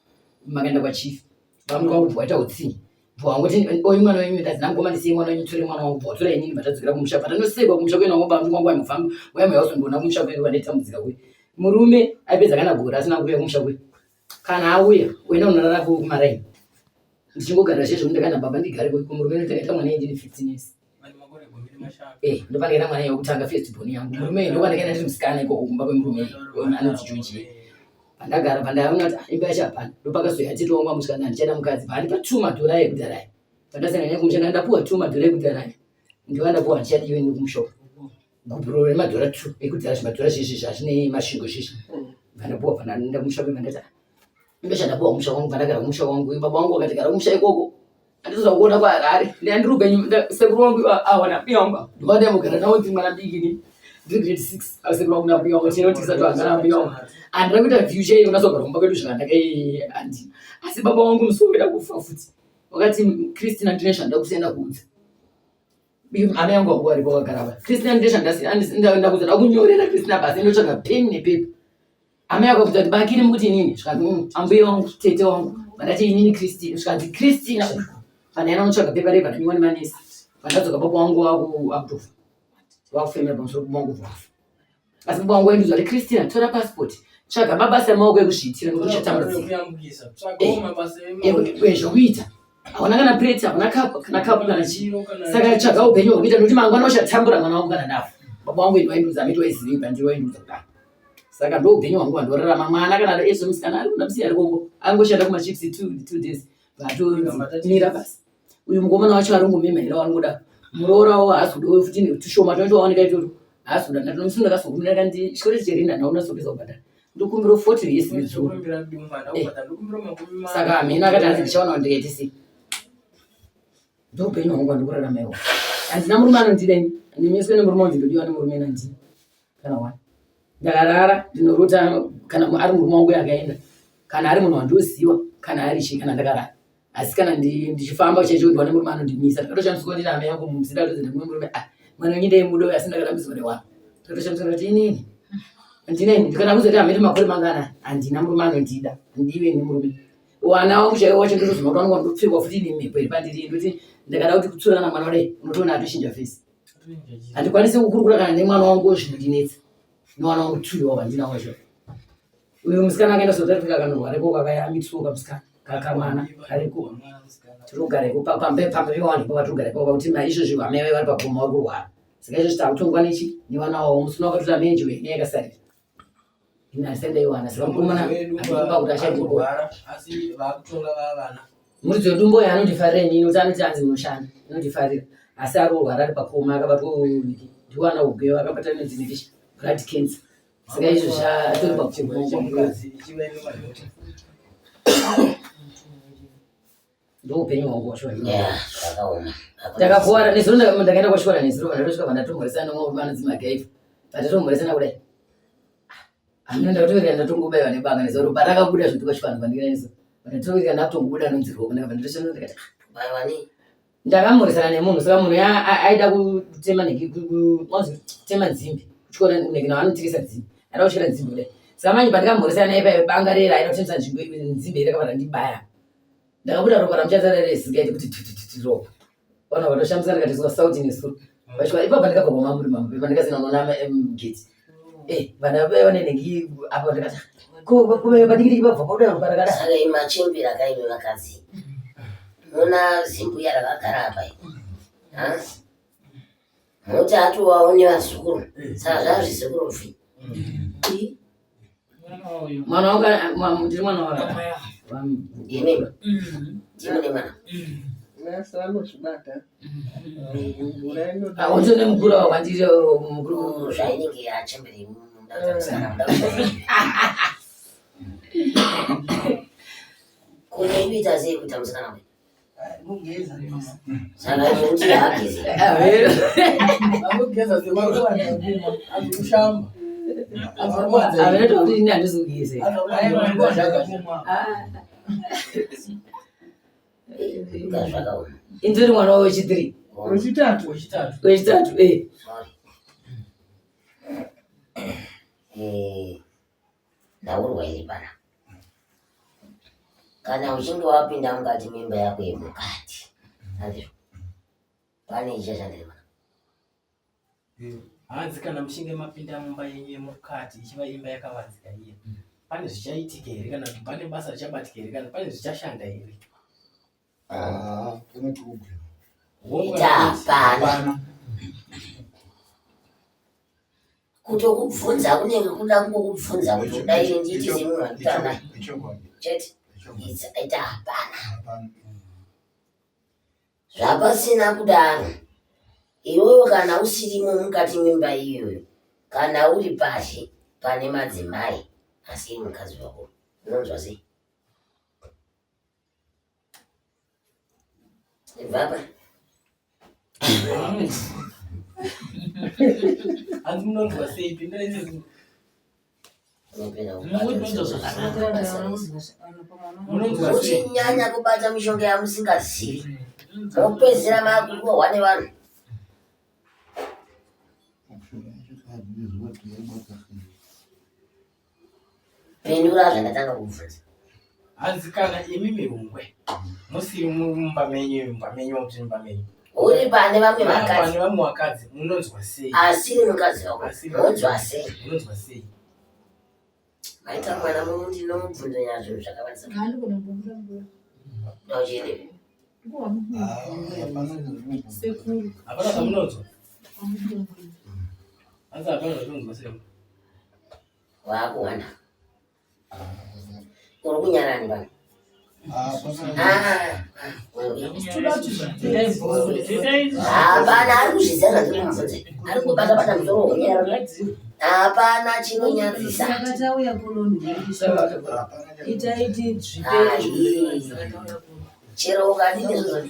makaenda kwachief. Bamudiki wangu bva waita utsinye bva wangoti oyu mwana wenyu ndadzi nangoma ndisiye mwana wenyu tore mwana wangu bva watora inini bva kumusha bva tanosekwa kumusha kuenda wangu bamudiki wangu waimufamba waimauya kuzondiona kumusha kwedu kwandaitambudzika kuye. Murume aipedza kana gore asina kuuya kumusha kwedu. Kana auya uenda unorara kumaraini ndichingogara zvezvo ndakana baba ndigare kumurume ndakaita mwana ndine 15 years eh ndopandakaita mwana yekutanga first born yangu murume ndopandakaenda ndiri musikana ikoko kumba kwemurume anonzi George pandagara pandaona kuti ah, imba yacho hapana ndopakazoya tete wangu amusikana handichada mukadzi paandipa two madhora ekudhara aya pandasangana naye kumusha ndapuwa two madhora ekudhara aya ndiwo andapuwa handichadiwe nekumushop gupuro remadhora two ekudhara zvimadhora zvezvi zvazvine masvingo zvezvi vandapuwa pandaenda kumusha kwemandati ah, ndochandapuwa kumusha kwangu pandagara kumusha kwangu baba wangu vakati gara kumusha ikoko anditoza kuona kwaharare ndandiri upenyu sekuru wangu awana mbuya wangu ndovandaimbogara navo ndiri mwana diki ni ndiri grade six asekuru wangu nambuya wangu chero tisati vagara mbuya wangu handina kuita view chaiyo unasogara kumba kwedu zvakanaka handina asi baba wangu musi wekuda kufa futi wakati christina ndine zvandida kusiyana kuudza Amai yangu wangu varipo vakagara apa. Christina ndesha ndakuza ndakunyorera Christina basi ndotsvaga pen nepaper. Amai yako kuti bakiri mukuti inini zvikanzi mm, ambuye wangu tete wangu vandati inini Christina zvikanzi Christina uyu pandaenda kunotsvaga pepa rei pandanyiwa nemanesi pandadzoka baba wangu wakutofa wakufemera pamusoro wangu vafa asi baba wangu waindiudza kuti Christina tora passport tsvaga mabasa emaoko ekuzviitira nekuti uchatambudzika zvokuita hauna kana plate hauna cup kana cup kana chii saka tsvaga upenyu hwekuita nekuti mangwana uchatambura mwana wangu kana ndafa baba wangu waindiudza amiti waizivi pandiri waindiudza kudaro saka ndo upenyu hwangu hwandorarama mwana kana ezvo musikana ari kuda musiya ari kongo angoshanda kumachips two days vatomira basi uyu mukomana wacho ari kungomema here waangoda muroora wawo haasi kuda futi tushoma tunocho waoneka itoro haasi kuda ndatomusi ndakazokumira kandi chikoro cherinda ndaona sopedza kubhadhara ndokumbira 40 years nedzuro eh. saka hameno akati hanzi ndichaona kuti ndikaite sei ndoupenyu hwangu wandikurarama iwo handina murume anondida ini handimiswe nemurume wanzi ndodiwa nemurume nandii kana one ndakarara ndinorota kana ari murume wangu akaenda kana ari munhu wandoziwa kana ari chii kana ndakarara asi kana ndichifamba chaicho ndiwane murume anondimisa ndakatoshamiswa ndina hama yangu mumzira atodzi ndimwe murume ah mwana wenyu ndaimuda uyu asi ndakarambidzwa newanhu ndakatoshamiswa ndikati inini handina ini ndikana kuzoti hamiri makore mangana handina murume anondida handiwe nemurume wana wangu chaiwo wacho ndotozona kuti wangu ndopfekwa futi nemhepo iri pandiri ndoti ndakada kuti kutsurana mwana wadai unotoona atochinja fesi handikwanisi kukurukura kana nemwana wangu zvinondinetsa nemwana wangu tuyo wandina wacho uyu musikana akaenda South Africa akanorwara ikoko akayamitswa kamusikana kakamwana kariko tirikugara iko pambe pambe pevanhu ipo vatirikugara ikoko pakuti mai izvozvi vamai vai vari pagoma vari kurwara saka izvozvi takutongwa nechi nevana wavo musina wakatora menji wene yakasarira ini handisati ndaiwana saka mukomana anofunga kuti achandikurwara asi vakutonga vavana muridzi wedumbo uyo anondifarira inini kuti anoti anzi munoshanda anondifarira asi ari kurwara ari pakoma akabatwa ndiwana ugeyo akabata nedzinekisha blood cancer saka izvo zvatori pakukoma. Ndoupenyu hwangu wacho. Yeah, zvakaoma. Ndakakuwara nezuro ndakaenda kwashikora nezuro vandatosvika vandatomhoresana vanonzi magaifa. Vandatomhoresana kudai. Hameno ndakatoverera ndatongobaiwa nebanga nezuro parakabuda zvinhu kwashikora vandikana nezuro. Vandatoverera ndatongobuda nonzi roko ndakabva ndatosvika ndikati ah, Baiwa nei? Ndakamhoresana nemunhu saka munhu aida kutema kutema nzimbi kutyora neke vanotirisa nzimbi aida kutyora nzimbi kudai saka manje pandikamhoresana naye paive banga rera aida kutemesa nzvimbo nzimbi iri rakabva randibaya ndakabuda ropa ramuchatsara resingaiti kuti tutututu ropa vanhu vakatoshamisika ndikatoiswa sauti nesuru vachikwa ipapa ndikabva kwamamuri mambo pandikasina unoona mugeti eh vana vaiva nenhengi apa ndikati ko padikidiki pabva pabuda ropa rakadai Saka imi machembera kaimi vakadzi. Muna zimbuya rakagara apa iri. Ha? Moti atovawo nevazukuru. Saka zvazvizukuru bvi. Mwana wangu ndiri mwana wa Imi ndimi nemwana. Nasi vanozvibata. Mvura inoda. Auto nemukuru wandiri mukuru Zvainenge yachembera imi munoda kuita musikana munoda kuita. Kune ikuita sei kuita musikana uyu? Saka kuti haageze. Anogeza sekushamba. Avenoita kuti ini handizogeze. Inga zvakaoma. Indiri mwana wechitiri. Wechitatu. Wechitatu eh. Sorry. Eh, nhaurwa iri pana kana uchinge wapinda mukati memba yako yemukati handizvo pane ichashandiri pana Hanzi kana muchinge mapinda mumba yenyu yemukati ichiva imba yakavanzika iye pane zvichaitika here kana kuti pane basa richabatika here kana pane zvichashanda here? Ah, pane tugwe. Ita hapana. Kutokubvunza kunenge kuda kungokubvunza kuti udai ndiite semunhu anditaura naye chete. Ita hapana. Zvapasina kudaro iwewe kana usirimo mukati memba iyoyo kana uri pazhe pane madzimai asiri mukadzi wako unonzwa sei? Ibvapa. Hanzi munonzwa sei pinda izvi. Muchinyanya kubata mishonga yamusingazivi mopedzisira makurohwa nevanhu. Pindura zvandatanga kubvunza. Hanzi kana imi mihungwe musiri mumba menyu mumba menyu kuti mumba menyu. Uri pane vamwe vakadzi. Pane vamwe vakadzi munonzwa sei? Asiri mukadzi wako. Munonzwa sei? Munonzwa sei? Maita mwana muno ndinomubvunza nyaya zvinhu zvakavanza. Ndauchiende. Sekuru. Hapana zvamunonzwa. Hanzi hapana zvamunonzwa sei? Wakuwanda. Uri kunyarani pano? Hapana ari kuzviziva zvandiri kumubvunza. Ari kungobata bata musoro wonyarara. Hapana chinonyadzisa. Saka tauya kuno itaiti zvipere. Chero ukadini izvozvo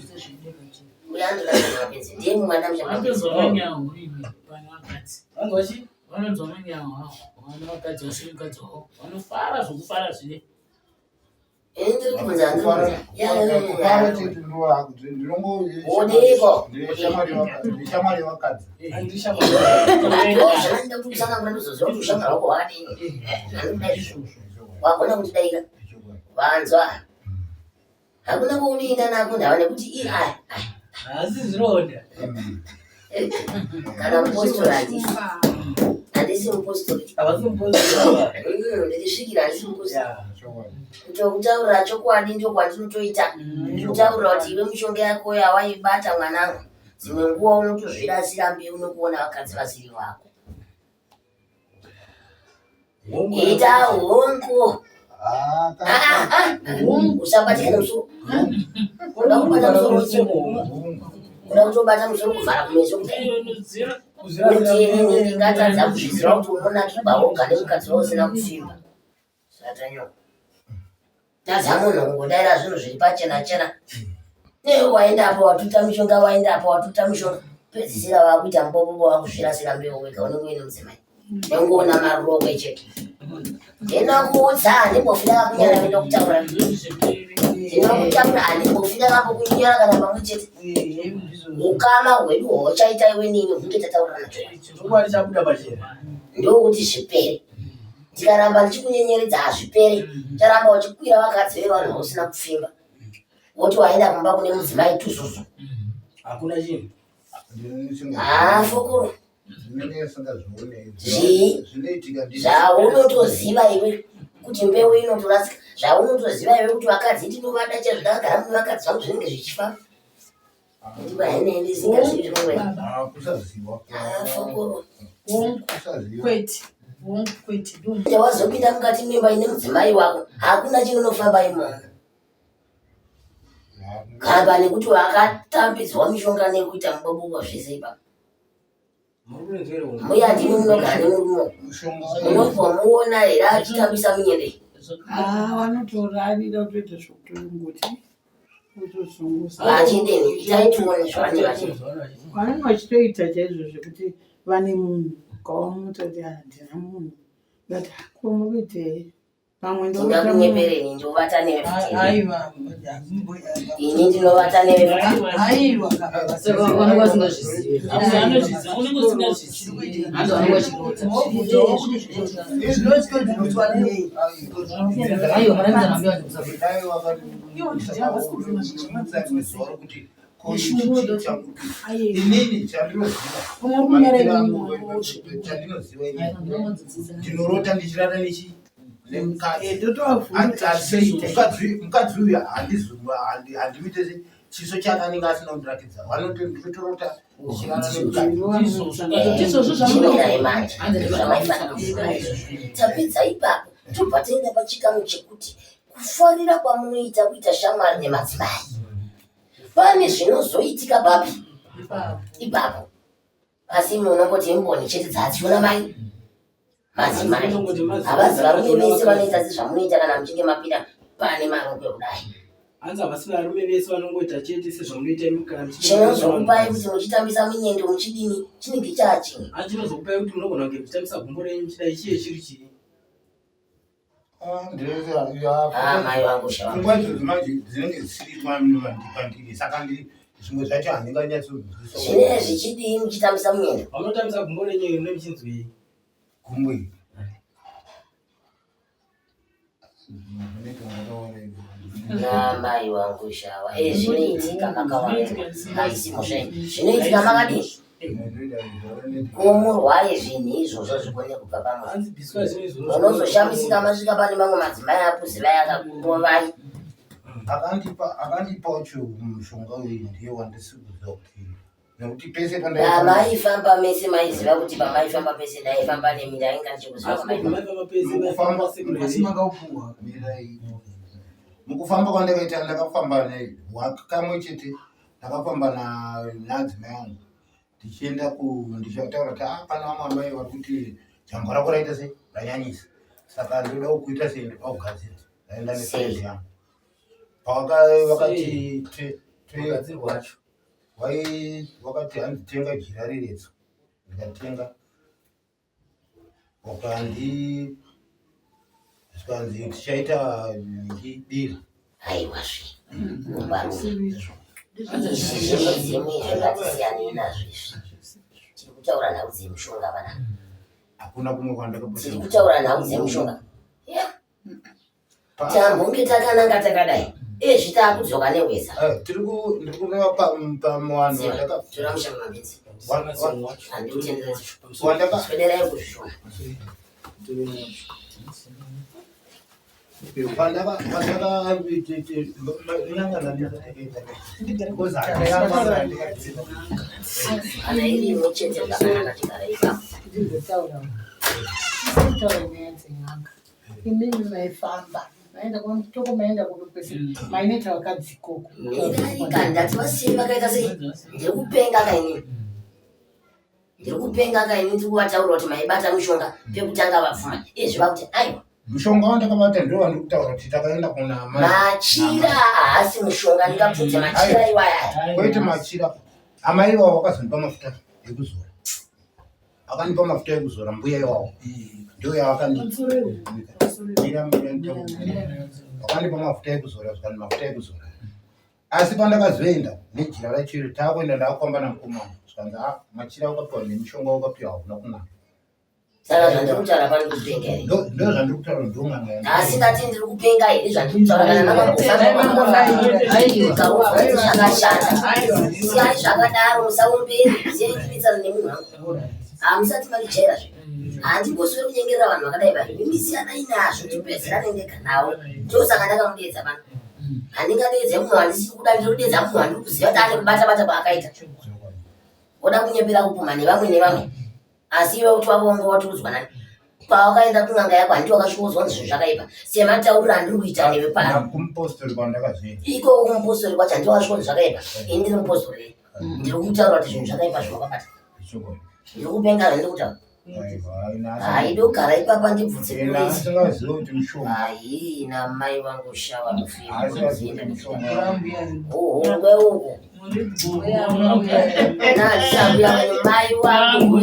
uya anoda mapenzi ndiye mwana Vanonzwa manyawo imi vana vakadzi. Vanonzwa manyawo awo vana vakadzi vasiri mukadzi wavo vanofara zvokufara zvine. Ini ndiri kubvunza ndiri kubvunza. Kufara chete Odiko. ndishamwari yevakadzi. Ndozvandinoda kuti usangana ndozoziva kuti ushamwari wako hwakadini. Handikuda izvozvo. Wagona kutidaika. Vanzwa. Hakuna kwaunoenda nako ndava nekuti i ai. Haasi zvironda. Kana mupostori handisi. Handisi mupostori. Havasi mupostori. Ndichisvikira handisi mupostori. Kutokutaurira chokwadi ndokwandinotoita. Ndikutaurira kuti iwe mishonga yako yawaibata mwanangu. Dzimwe nguva unotozvirasira mbeu nokuona vakadzi vasiri vako. Ita hongu. Usabatikana musoro. Unoda kubata musoro unoda kutobata musoro kuvhara kumeso kudai. Kuti inini ndingatadza kuzviziva kuti unonakirwa woga nemukadzi wausina kufimba. Satanyoko. Tadza munhu kungodaira zvinhu zviri pachena chena. Newe waenda apo watuta mishonga waenda apo watuta mishonga. Pedzisira wakuita mubobobo wakuzvirasira mbeu wega unenge uine mudzimai. Nengoona marurokwe chete. Ndinokuudza handimbofi ndakakunyara ndinokutaura. Ndinokutaura handimbofi ndakambokunyara kana pamwe chete. Ukama hwedu hwauchaita iwe nini hunge tataurirana chokwadi. Chokwadi chabuda pachena. Ndokuti zvipere. Ndikaramba ndichikunyenyeredza hazvipere. Charamba uchikwira vakadzi vevanhu vausina kupfimba. Woti waenda kumba kune mudzimai tuzuzu. Hakuna chinhu. Haa fokoro. Zvii? Zvaunotoziva iwe kuti mbeu inotorasika. Zvaunotoziva iwe kuti vakadzi ndinovada chaizvo ndakagara mune vakadzi vangu zvinenge zvichifamba. Wazopinda mukati memba ine mudzimai wako hakuna chinonofamba imomo kamba nekuti wakatambidzwa mishonga nekuita mubobobo zvese ipapo Mbuya ndimi munogara nemurume munombomuona here achitambisa munyende? Ah, vanotorarira kutoita zvekutongoti kutozunguza. Vachidini? Itai tione zvavanenge vachiita. Vanenge vachitoita chaizvo zvekuti vane munhu ukaona kuti handina munhu but ko mukuitei? Pamwe Ndingakunyeperei ndovata newe futi. Ini ndinovata newe futi. Aiwa. Saka vanenge vasingazvizivi. Anozviziva, unenge usingazvizivi. Hanzi vanenge vachirota. Aiwa, mwana mbiya ndikusabuda. Inini chandinoziva ndinorota ndichirara nechi nemukadzi mukadzi uyu handimuite se chiso chake anenge asina kundiratidza vanoti ndinotorota ndichirara nemukadzi. Ndizvozvo Chimirai manje zvamaifanira kuziva izvozvo. Tapedza ipapo tobva taenda pachikamu chekuti kufarira kwamunoita kuita shamwari nemadzimai. Pane zvinozoitika papi ipapo. Asi imi unongoti imboni chete dzadziona mai madzimai. Havazi varume vese vanoita sezvamunoita kana muchinge mapinda pane marokwe kudai. Hanzi havasi varume vese vanongoita chete sezvamunoita imi kana muchinge Chinozokupai kuti muchitambisa minyendo muchidini chinenge chaachimwe. Hanzi chinozokupai kuti munogona kunge muchitambisa gumbo renyu muchidai chiye chiri chii? Ah, mai vangu shava. Pfungwa idzodzo manje dzinenge dzisiri pandiri saka zvimwe zvacho handinganyatsonzwisisa. Zvinenge zvichidii muchitambisa munyendo? Pamunotambisa gumbo renyu iri munenge muchinzwei? Gumbo iri. Namai wangu shawa. Eh, zvinoitika makawanda. Haisi mhosva yenyu. Zvinoitika makadii? Kumurwai zvinhu izvozvo zvikone kubva pamwe. Hanzi bviswa zvinhu izvozvo. Unozoshamisika masvika pane mamwe madzimai akuzivai akakurovai. Akandipa akandipa wacho mushonga uyu ndiye wandisi kuziva kuti nekuti pese Pamaifamba mese maiziva kuti pamaifamba pese ndaifamba nemi ndainga ndichikuziva Asi pamaifamba. maifamba pese maifamba sekuru Asi here? makaupuwa mukufamba kwandakaita ndakafamba kamwe chete ndakafamba naadzimai angu ndichienda ku ndichataura kuti ah pane vamwe amai vari kuti jambwa rako raita sei ranyanyisa saka ndoda kukuita sei ndoda kugadzira ndaenda nefriend yangu pavakati Mugadzirwa wacho. wakati hanzi tenga jira reretso ndikatenga wakandi zvikanzi tichaita dira Aiwa zve. Mumbarume. Izvi zvemidzimu izvi ngatisiyanei nazvo izvi. Tiri kutaura nhau dzemushonga vana. Hakuna kumwe Tiri kwandakapota. kutaura nhau dzemushonga. Yeah. Tambunge takananga takadai. Ezvi taakudzoka nehweza. Tiri ku ndiri kureva pamuwanhu wandaka Tora mushonga mabinzi. Handikutenderedzi. Wandaka Swederai kuzvishoma. pandaka pandaka Kana iri imwe chete zvakanaka tigare ipapo. Ndimbotaura. Ndimbotaura nyaya dzen'anga. Imimi maifamba. Maenda kwamutoko maenda kupi kwese. Mainoita vakadzi ikoko. Mirai kani ndati vasiyei vakaita sei? Ndiri kupenga kainini. Ndiri kupenga kainini ndiri kuvataurira kuti maibata mishonga pekutanga vabvuma. Izvi vakuti aiwa. Mushonga wandakabata ndiwo wandiri kutaura kuti takaenda kuna amai. Machira haasi mushonga, ndingabvunze machira iwaya. Kwete machira. Amai iwawo wakazondipa mafuta ekuzora. Akandipa mafuta ekuzora mbuya iwawo. Ndiyo yaakandipa. Mira mira nditaure. Akandipa mafuta ekuzora zvikani mafuta ekuzora. Asi pandakazoenda nejira racho iro taakuenda ndakufamba namukoma wangu zvikanzi ah machira wakapiwa nemishonga wakapiwa hauna kunaka. Saka zvandiri kutaura pano kupenga here? Ndo zvandiri kutaura ndong'anga yangu. Asi ndati ndiri kupenga here zvandiri kutaura kana makambofamba kuti zvakashata. Siyai zvakadaro musaomberi siyai ndibetsana nemunhu wangu. Hamusati mandijaira zve. Handimbosweri kunyengerera vanhu vakadai vari. Imi siyanai nazvo tipedzerane ndega navo. Ndosaka ndakamudeedza pano. Handingadeedze munhu wandisiri kuda ndiri kudeedza munhu wandiri kuziva kuti ane kubata bata kwaakaita. Oda kunyepera kupumha nevamwe nevamwe. Asi iwe kuti wako wanga watiudzwa nani? Pawakaenda kun'anga yako handiti wakasvikoudzwa kunzi zvinhu zvakaipa. Sematauriro andiri kuita newe pano. Kumupostori kwandakazoenda. Ikoko kumupostori kwacho handiti wakasvikonzi zvakaipa. Ini ndiri mupostori here? Ndiri kutaura kuti zvinhu zvakaipa zvawakabata. Ndiri kupenga zvandiri kutaura. Haidi kugara ipapa ndibvunze please. Hayi namai vangu shawa mufiri. Uhungwe uku. Mai wangu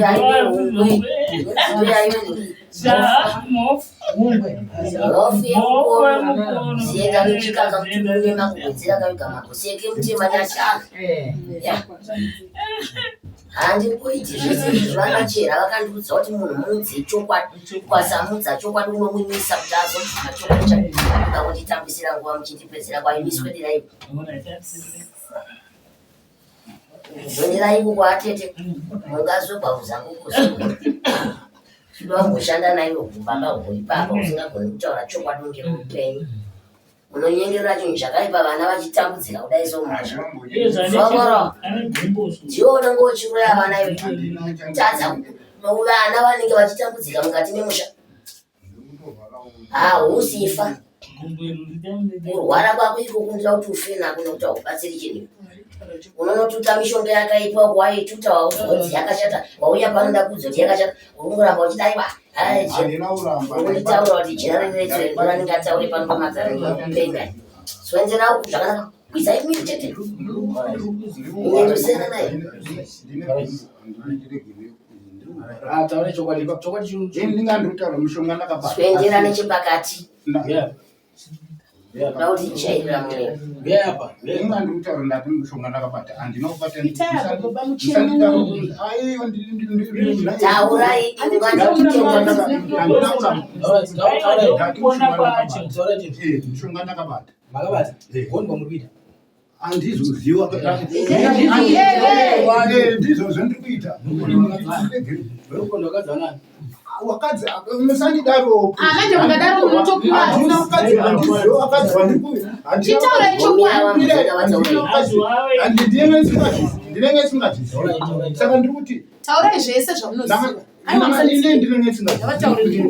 hungwe. Mhofu yemukono ziyenda nechikaka mutune makugwedzera kaviga makuseke mutema nyashana. Ya. Handikuiti zvese izvi vanachera vakandiudza kuti munhu muudze chokwadi ukasamudza chokwadi unomunyisa kuti azobvuma chokwadi chake kunditambisira nguva muchindipedzera kwaimiswedera ipo Zvonderai iko kwaatete mungazobva zangu kuzoda kumboshanda naivo baba huri papa usingagoni kutaura chokwadi unge mupenyu unonyengerera chinhu chakaipa vana vachitambudzika kudai so mumasha ndiwo unenge uchiuraya vana iwe tadza vana vanenge vachitambudzika mukati memusha hausifa kurwara kwako iko kunoita kuti ufe nako nekuti haubatsiri chinhu unonotuta mishonga yakaipa waituta wauzonzi yakashata wauya pano ndakuudza kuti yakashata uri kungoramba uchidaiwa urikunditaura kuti jira reretso ndorandingataure pano pamatare kupenga swenzera uku zvakanaka kwizai mwiri chete nyendosiyana naye Taura chokwadi chokwadi chinhu ndingandikutaura mushonga ndakabata. Swendera nechepakati. Yeah. Kuda kuti jairira murero. Ndingandikutaura ndati mushonga ndakabata handina kubata. Taurai Mushonga ndakabata. Makabata? Gondwa muri kuita? Handizoziva. Ndizvozvo ndiri kuita. Wakadzi musandidaro. Manje mukadaro munotokuwa. Handina mukadzi handiziva wakadzi wandiri kuita. Chitaurai chokwadi. Ndinenge singazvizivi. Saka ndiri kuti Taurai zvese zvamunoziva. Ine ndinenge singazvizivi.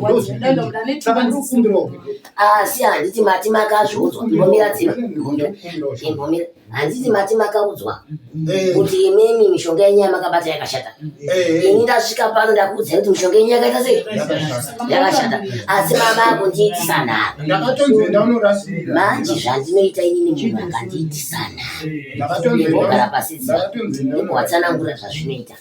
Saka ndiri kukumbirawo. Asi handiti mati makazviudzwa imbomira dziva imbomira handiti mati makaudzwa kuti imimi mishonga yenyu yamakabata yakashata ini ndasvika pano ndakuudzai kuti mishonga yenyu yakaita sei yakashata asi mama akundiitisa nharo Ndakatonzi enda unorasirira. manje zvandinoita inini munhu akandiitisa nharo ndimbogara pasi dziva ndimbowatsanangura zvazvinoita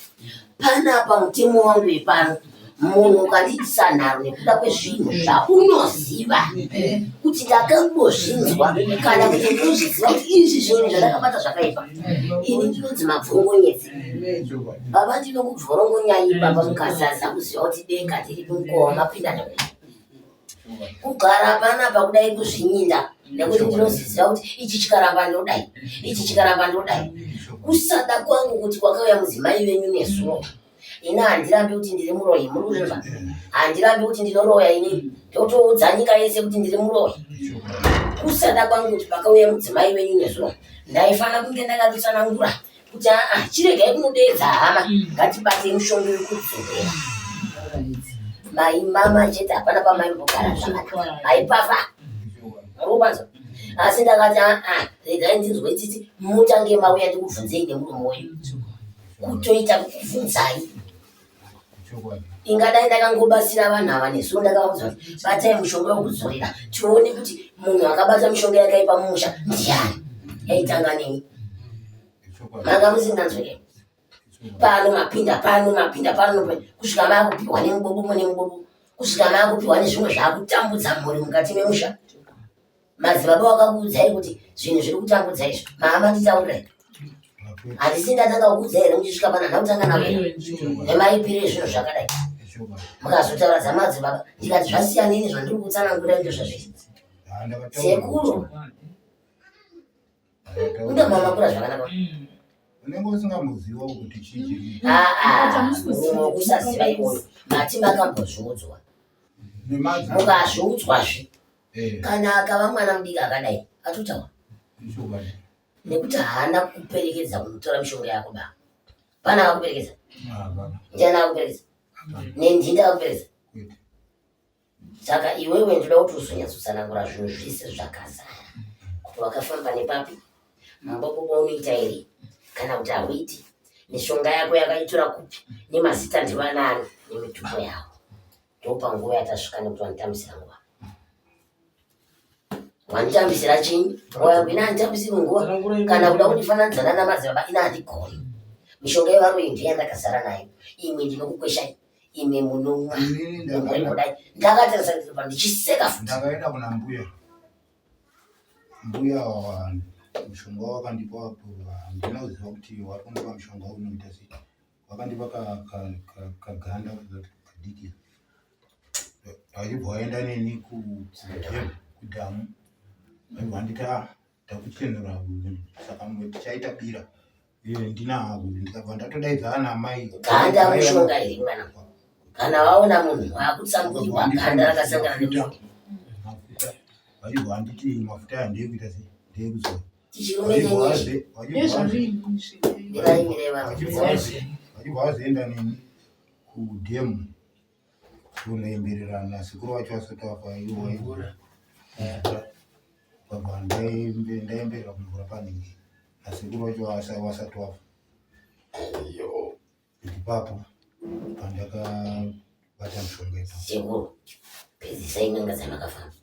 panapa mutemo wangu wepano munhu ukandiitisa nharo nekuda kwezvinhu zvaunoziva kuti ndakambozvinzwa kana kuti ndinozviziva kuti izvi zvinhu zvandakabata zvakaipa ini ndinonzi mabvongonyedzi baba ndinokubvorongonyai baba mukazaza kuziva kuti denga ndiri mukova mapinda nekuda kugara panapa kudai kuzvinyinda nekuti ndinoziziva kuti ichi chikaramba ndodai ichi chikaramba ndodai kusada kwangu kuti kwakauya mudzimai venyu nezuro ini handirambi kuti ndiri muroyi muri kuzvinzwa handirambi kuti ndinoroya inini ndotoudza nyika yese kuti ndiri muroyi kusada kwangu kuti pakauya mudzimai wenyu nezuro ndaifana kunge ndakatotsanangura kuti aa chiregai kunodeedza hama ngatibatei mushonga wekudzorera mai mama chete hapana pamaimbogara zvakanaka maipafa murubanza asi ndakati aa regai ndinzwe tsitsi mutange mauya ndikubvunzei nemuromo wenyu kutoita kukubvunzai. Ingadai ndakangobatsira vanhu ava nesuwo ndakavaudza kuti batai mushonga wekudzorera tione kuti munhu akabata mishonga yakaipa mumusha ndiani. Yaitanga neni. Manga musinganzwike. Pano mapinda pano mapinda pano kusvika makupiwa nemubobo nemubobo kusvika makupiwa nezvimwe zvakutambudza mhuri mukati memusha. Madzibaba wakakuudzai kuti zvinhu zviri kutambudza izvi maama nditaurirai handisi ndatanga kukuudzai here muchisvika pana ndakutanga navo nemaipiro ezvinhu zvakadai mukazotaura dzamadzibaba ndikati zvasiyanini zvandiri kutsanangura ndo zvazviri sekuru unge mamakura zvakanaka unenge usingamboziva kuti chii chiri aa kusaziva iwoyo mati makambozviudzwa mukazviudzwazve eh. kana akava mwana mudiki akadai atotaura nekuti haana kuperekedza kunotora mishonga yako ba pana akakuperekedza ndiani akakuperekedza nendinda akakuperekedza saka iwewe ndoda kuti uzonyatsotsanangura zvinhu zvese zvakazara kuti wakafamba nepapi mumbobobo unoita here kana kuti hauiti mishonga yako yakaitora kupi nemazita ndivanaani nemitupo yavo ndopanguva yatasvika nekuti wanditambisira nguva wanditambisira chinyi nguva yangu ina handitambisiri nguva kana kuda kundifananidza nana madzibaba ina handigoni mishonga yevaroyi ndiyo yandakazara nayo imwe ndinokukweshai imwe munomwa kudai ndakatarisa ndiripa ndichiseka futi ndakaenda kuna mbuya mbuya mushonga wakandipa handina kuziva kuti wari kundipa mushonga unoita sei Vakandipa kaganda kadiki vachibva vaenda neni kudhamu vaibva vanditi ah, takuchenura saka tichaita bira ndinako ndikabva ndatodaidza ana amai ganda mushonga iri mwana kana waona munhu wakutsamburirwa ganda rakasangana nemushonga mafuta vachibva vanditi mafuta aya ndeyekuita sei ndeyekuzora Vachibva vazoenda neni kudhemu kunoembererana sekuru vacho vasati vafa ivo vabva ndaemberera kumvura panenge nasekuru vacho vasati vafa ipapo pandakabata mushonga ipapo sekuru pedzisai n'anga dzamakafamba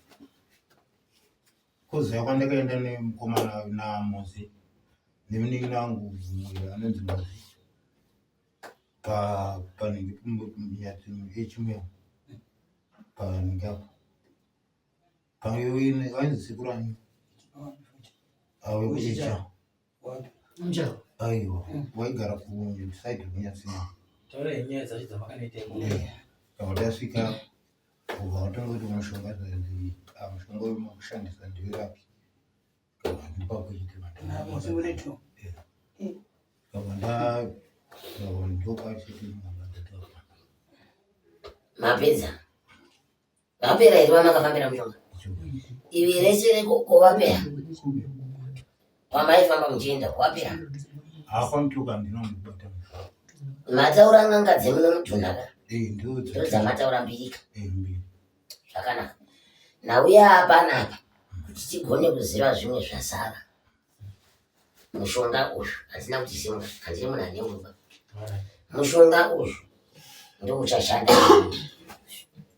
Koziva kwandakaenda nemukomana naMozi nemunin'ina wangu mumwe anonzi Mozi panenge yechimwe panenge apo vainzi sekuru ani ave kuchicha aiwa waigara kusaidi kunyatsina kabva tasvika Ubva watanga kuti mushonga zvanzi ah, mushonga uyu makushandisa ndiwerapi ndipapo chete kabva ndopachete mapedza vapera here vamakafambira mushonga ivi rese rekovapera kwamaifamba muchienda kwapera hakwamtuka ndinomubata mataura n'anga dzemuno mudhuna ka eh, ndodzamataura mbirika eh, zvakanaka nauya apanapa kuti tigone kuziva zvimwe zvasara mushonga uyu handina kuti simuka handiri munhu ane nguva mushonga uyu ndouchashanda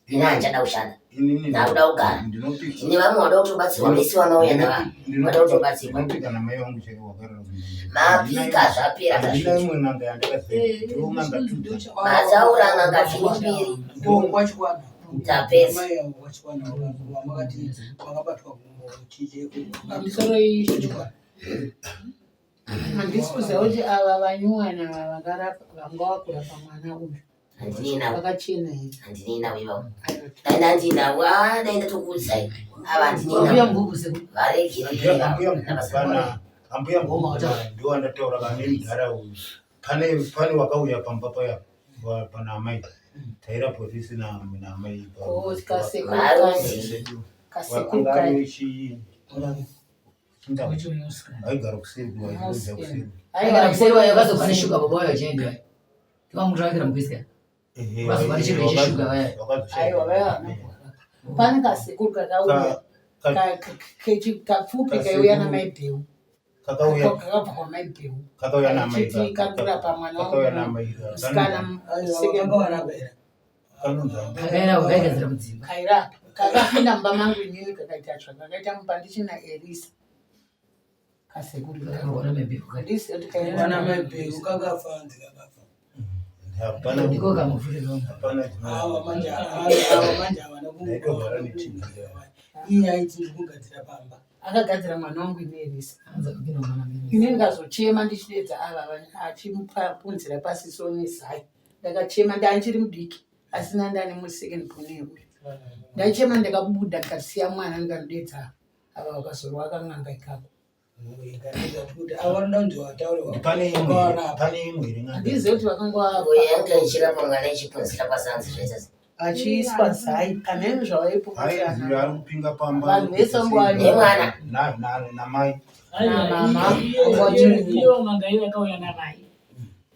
ini handichada kushanda ndakuda kugara ndine vamwe vada kutobatsirwa vese vanouya navanhu vada kutobatsirwa mapika zvapera mataura n'anga dziri mbiri tapedza Handisi kuziva kuti ava vanyuwana ava vakarapa vanga vakurapa mwana uyu handinei navo vakachena here handinei navo ivavo dai ndandinavo ah, dai ndatokuudzai ava handinei Ambuya navo Mbugu sekuru. varegerei Ambuya Mbugu kana ambuya Mbugu kana ndiwo andataura vane mudhara uyu pane pane wakauya pamba paya pana amai tairapwa tese naamai Ko, kasekuru Varuzi. kasekuru Wakanga kai ari wechi aigara kuseri aigara kuseri Aigara kuseri wayo vakazobva neshuga baba wayo vachienda. Tivamutsvakira mukuisika. Vazobva nechirwere cheshuga vaya. Aiwa vaya pane kasekuru kakauya kapfupi kaiuya namai Bheu kakauya kakabva kwamai Bheu kakauya namai kachiti kakurapa mwana kakauya wangu namai musikana second Kakaira kaigadzira mudzimba. Kairapa. Kakapinda mumba mangu inini kakaita tsva kakaita mumba ndichina Elisa. Kasekuru. Kakangona mabheko kati. Handisi kuti kairapa. Mwana mabheko kakafa hanzi kakafa. Hapana. Ndiko kamufuriro. Hapana. Ava manje ava manje havana Ndaitogara neTV. Iye aiti ndiri kugadzira pamba. Akagadzira mwana wangu ini Elisa. Anza kupinda mwana mbiri. Ini ndikazochema ndichidedza ava achimupunzira pasi so nezai. Ndakachema ndanchiri mudiki asina ndane musecond born uyu. Ndachema ndikabuda ndikasiya mwana ndikanodedza ava vakazorwa kan'anga ikako. Ava vanoda kunzi vataure Pane imwe pane imwe here n'anga? Handizivi kuti vakangova Uye yanga ichirapa mwana ichipunzira pasanzi zvaita sei? vachiiswa zai pamhene Haizi zvavaipukutirana. ari kupinga pamba. Vanhu vese vangu Nemwana. Na na namai. Namama, Iyo n'anga iyo yakauya namai.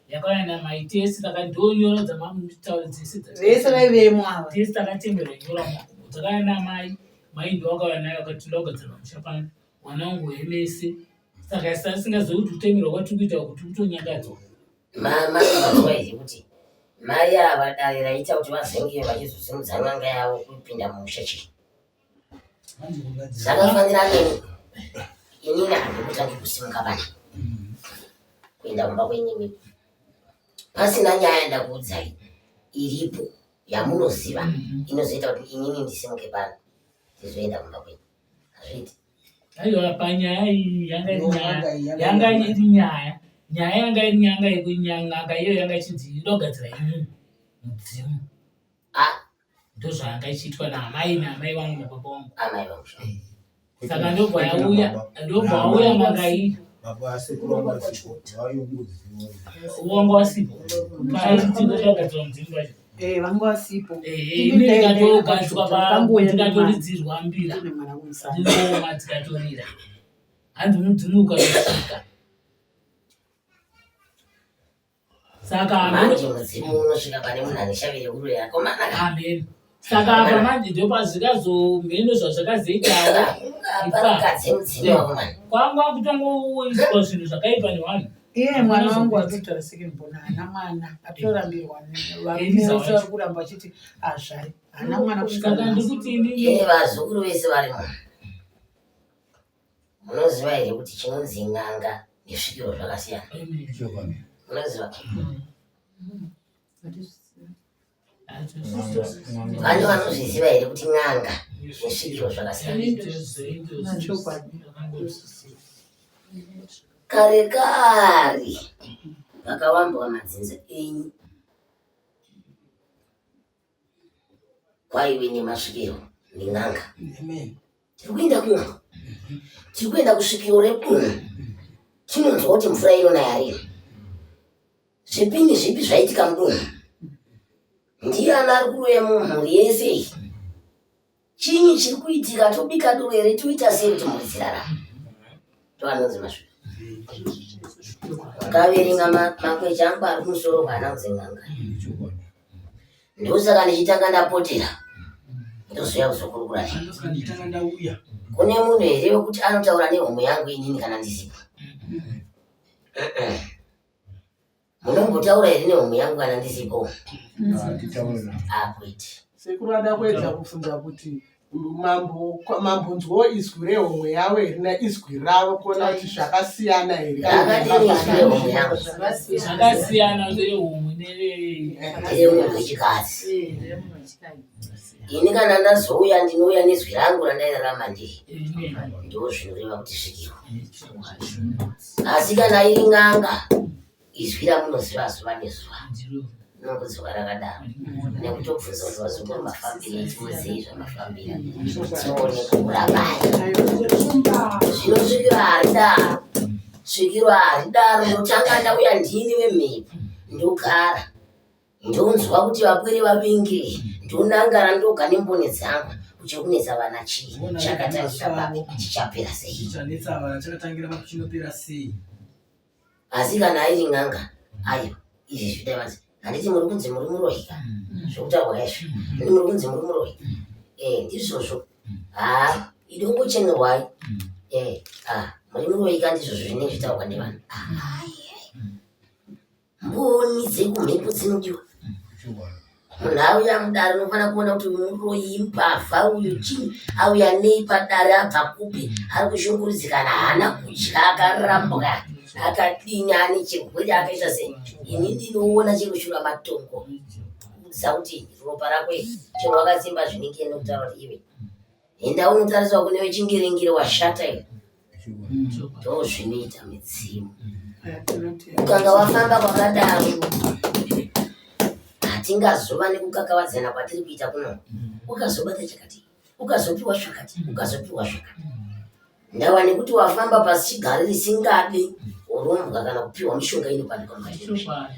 Yakauya namai tese takandonyora dzamamutauro dzese. Vese vaivemo ava. Tese takatemerwa nyora mumakumbo. Dzakauya namai, mai ndo vakauya nayo vakati ndoda kugadzira pamusha pano. Mwana wangu wemese. Saka asingazivi kuti kutemerwa kwatiri kuita kuti kutonyangadzwa. Mama vanzwa here kuti mai ava dare raita kuti vazenge vachizosimudza n'anga yavo kupinda mumusha chii? Zvakafanira neni inini handikutangi kusimuka pana kuenda kumba kwenyimi pasina nyaya ndakuudzai iripo yamunoziva inozoita kuti inini ndisimuke pano ndizoenda kumba kwenyu hazviiti. Aiwa panyaya iyi yanga iri No, nyaya n'anga iyi yanga yanga iri iri nyaya nyaya yanga iri nyanga yekunyanga iyo yanga ichinzi inogadzira inini mudzimu Ah, ndozvayanga ichiitwa naamai naamai vangu nababa vangu. amai vangu. Saka ndobva yauya ndobva wauya n'anga iyi Baba asekuru vangu vasipo. Vaiongoziva. wanga wasipo paiti ndogadzirwa mudzimu pacho. Eh, vanga vasipo. Ini ndikatogadzwa ndikatoridzirwa mbira Ndine mwana kumusana. ndingoma dzikatorira hanzi mudzimu ukatosvika saka Manje mudzimu unosvika pane munhu ane shavi rekuroya akomana. amen saka apa manje ndopazvikazomheno zvazvakazoitawo Aparakadze mudzimu wakomana. kwanga kutongoiswa zvinhu zvakaipa nevanhu Iye mwana wangu atotaura second born haana mwana atorambirwa varume Elisa vese vari kuramba vachiti hazvari haana mwana kusvika saka nhasi. ndikuti inini Iye vazukuru vese varimo. Munoziva here kuti chinonzi n'anga nesvikiro zvakasiyana? Munoziva? Vane vanozviziva here kuti n'anga nesvikiro zvakasiyana? Chokwadi. Kare kare pakawambwa madzinza enyu kwaive nemasvikiro nen'anga. Amen. Tiri kuenda kun'anga, tiri kuenda kusvikiro redunhu, tinonzwa kuti mvura inonaya rini. Zvipini zvipi zvaitika mudunhu? Ndiani ari kuroya mumhuri yese iyi? Chinyi chiri kuitika? Tobika doro here? Toita sei kuti mhuri dzirarame? Ndovanonzi masvikiro. Kaverenga makwecha angu ari kumusoro kwaana kunzi n'anga. Ndosaka ndichitanga ndapotera ndozouya kuzokurukura nemi. Ndosaka ndichitanga ndauya. Kune munhu here wekuti anotaura nehomwe yangu inini kana ndisipo? Munombotaura here nehomwe yangu kana ndisipo? Akwete. Sekuru ada kuedza kubvunza kuti mambo mambonzwawo izwi rehomwe yavo here naizwi ravo kuona kuti zvakasiyana here Rakadini izwi rehomwe yangu? Zvakasiyana rehomwe nere Nderemunhu wechikadzi. Ini kana ndazouya ndinouya nezwi rangu randairarama ndiri. Ndo zvinoreva kuti svikiro. Asi kana iri n'anga izwi ramunoziva zuva nezuva rinongodzoka rakadaro nekutobvunza kuti vazukuru mafambire tiudzei zvamafambira tione kukurapai. Zvino svikiro haridaro, svikiro haridaro, ndotanga ndauya ndini vemhepo ndogara ndonzwa kuti vapwere vavingei ndonangara ndoga nemboni dzangu kuchiri kunetsa vana chii chakatangira papi chichapera sei. Chanetsa vana chakatangira papi chinopera sei? Asi kana iri n'anga aiwa izvi zvidai vanzi handiti muri kunzi muri muroyi ka zvokutaurwa izvi handiti muri kunzi muri muroyi eh ndizvozvo haa idongochenerwai eh ah muri muroyi ka ndizvozvo zvinenge zvitaurwa nevanhu Ah, ai, ai. Mboni dzekumhepo dzinodiwa. Munhu auya mudare unofanira kuona kuti uyu muroyi imbavha uyu chii auya nei padare abva kupi ari kushungurudzikana haana kudya akarambwa akadini ane chirwere akaita sei. Ini ndinoona chekushura matongo kuudza kuti ropa rako iri chero wakasimba zvinenge nokutaura kuti iwe enda unotariswa kune wechingiringiri washata iwe. Ndozvinoita midzimu. Ukanga wafamba kwakadaro hatingazova nekukakavadzana kwatiri kuita kuno. Ukazobata chakati, ukazopiwa zvakati, ukazopiwa zvakati. Ndawa nekuti wafamba pasi chigare risingadi urombwa kana kupiwa mishonga inopanikwa mukati memusha.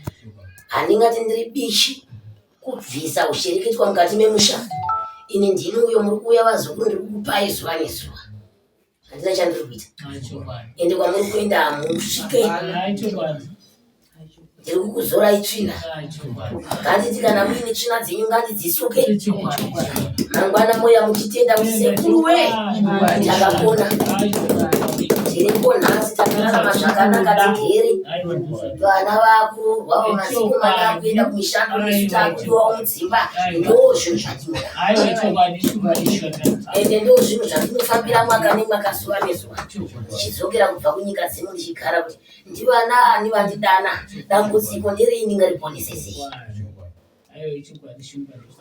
Handingati ndiri bishi kubvisa ushereketwa mukati memusha. Ini ndini uyo muri kuuya vazukuru ndiri kukupai zuva nezuva. Handina chandiri kuita. Ende kwamuri kuenda hamusvike. Ndiri kukuzorai tsvina. Nganditi kana muine tsvina dzenyu ngandidzisuke. Mangwana moya muchitenda kuti sekuru we takapona. Tiripo nhasi takararama zvakanaka tigere. Vana vakuroorwawo masikomana akuenda kumishando nesu takudiwawo mudzimba. Ndo zvinhu zvatinoda. Ende ndo zvinhu zvatinofambira mwaka nemwaka zuva nezuva. Tichidzokera kubva kunyika dzino ndichigara kuti ndivana ani vandidana dambudziko nderei ndingariponese sei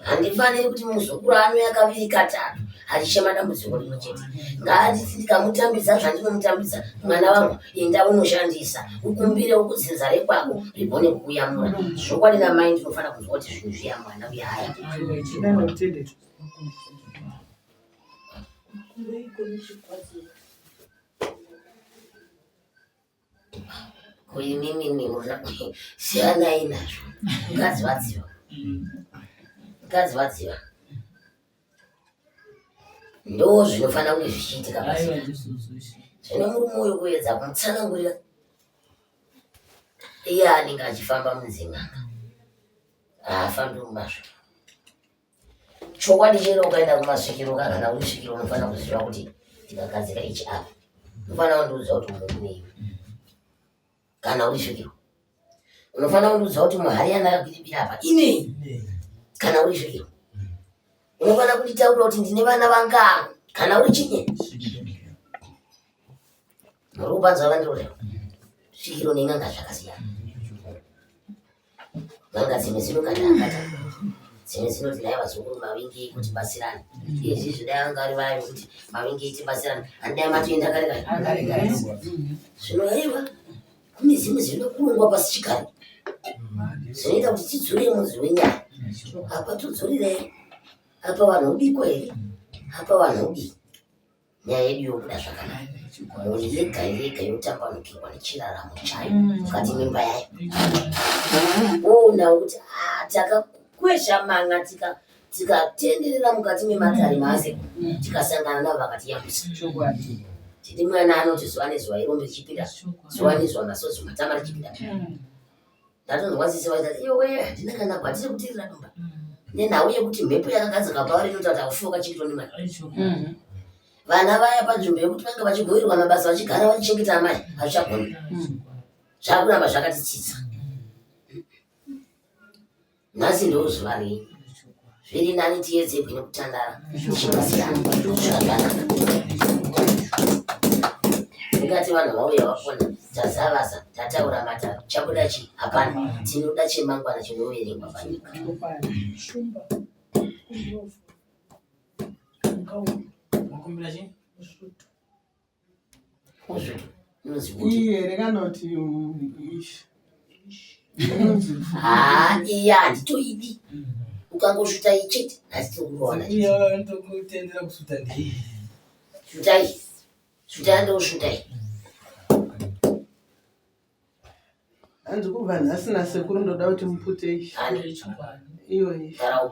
handifaniri kuti muzukuru anouya kaviri katatu achichema dambudziko rimwe chete ngaatiti ndikamutambidza zvandinomutambidza mwana wangu enda unoshandisa ukumbire ukudzinza rekwako rigone kukuyamura zvokwadi namai ndinofanira kunzwa kuti zvinhu zviya mwana uya aya Ko imimi murikuda siyanai nazvo. Mukadzi wadziva. Mukadzi wadziva. Ndo zvinofanira kunge zvichiitika pasi. Zvino murume uyu kuedza kumutsanangurira iye anenge achifamba munzin'anga haafambi mumazvo. Chokwadi chero ukaenda kumasvikiro ka kana uri svikiro unofanira kuziva kuti ndikagadzira ichi apa unofanira kundiudza kuti munei kana uri svikiro unofanira kundiudza kuti muhari yandakakwidibira apa inei kana uri svikiro unofanira kunditaurira kuti ndine vana vangani kana uri chinye muri kupanzwa vandiroreva svikiro nen'anga zvakasiyana N'anga dzimwe dzinokanda akata dzimwe dzinoti dai vazukuru mavingei kuti batsirane izvi izvi dai vanga vari vaya vekuti mavingei tibatsirane handidai matoenda kare kare zvino aiwa kune dzimwe dzinoda kurongwa pasi chigare zvinoita kuti tidzure mudzi wenyaya apa todzurira here apa vanhu vobikwa here apa vanhu vobikwa Nyaya yedu yobuda zvakanaka. Mhuri yega yega yotambanukirwa nechiraramo chayo mukati memba yayo. Woona kuti ah, takakwesha man'a tika tikatenderera mukati mematare maasekuru tikasangana navo vakatiyambusa. Tiri mwana anoti zuva nezuva irombe richipinda, zuva nezuva masodzi matama richipinda. Ndatonzwa sisi vaita iwe handina kana kwatiri kutirira dumba nenhau yekuti mhepo yakagadzirwa pavari inoita kuti haufi wakachengetwa nemwana. Vana vaya panzvimbo yekuti vange vachigoverwa mabasa vachigara vachichengeta amai hazvichagoni. Zvakuramba zvakatitsitsa. Nhasi ndozuva renyu. Zviri nani tiedze bwino kutandara tichibatsirana kusvika zvanaka. Ndingati vanhu vauya vapona tazavaza tataura mataro chabuda chii hapana. Tinoda chemangwana chinoverengwa panyika. Mukumbira chii? Iyi here kana kuti ishi? Haa iya handitoidi. Ukangosvuta iyi chete nhasi tiri kurowana. Iya ndokutendera kusvuta ndeiyi. Svutai. Svutai ndosvutai. Hanzi kubva nhasi nasekuru ndoda kuti mupute ishi. Iyoyi. Garau.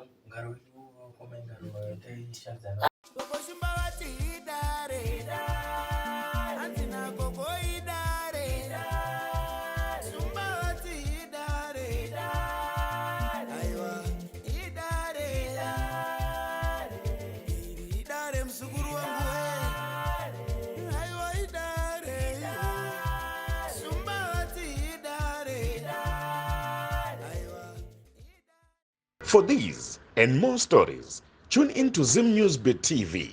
For these and more stories, tune in to Zim News Bit TV.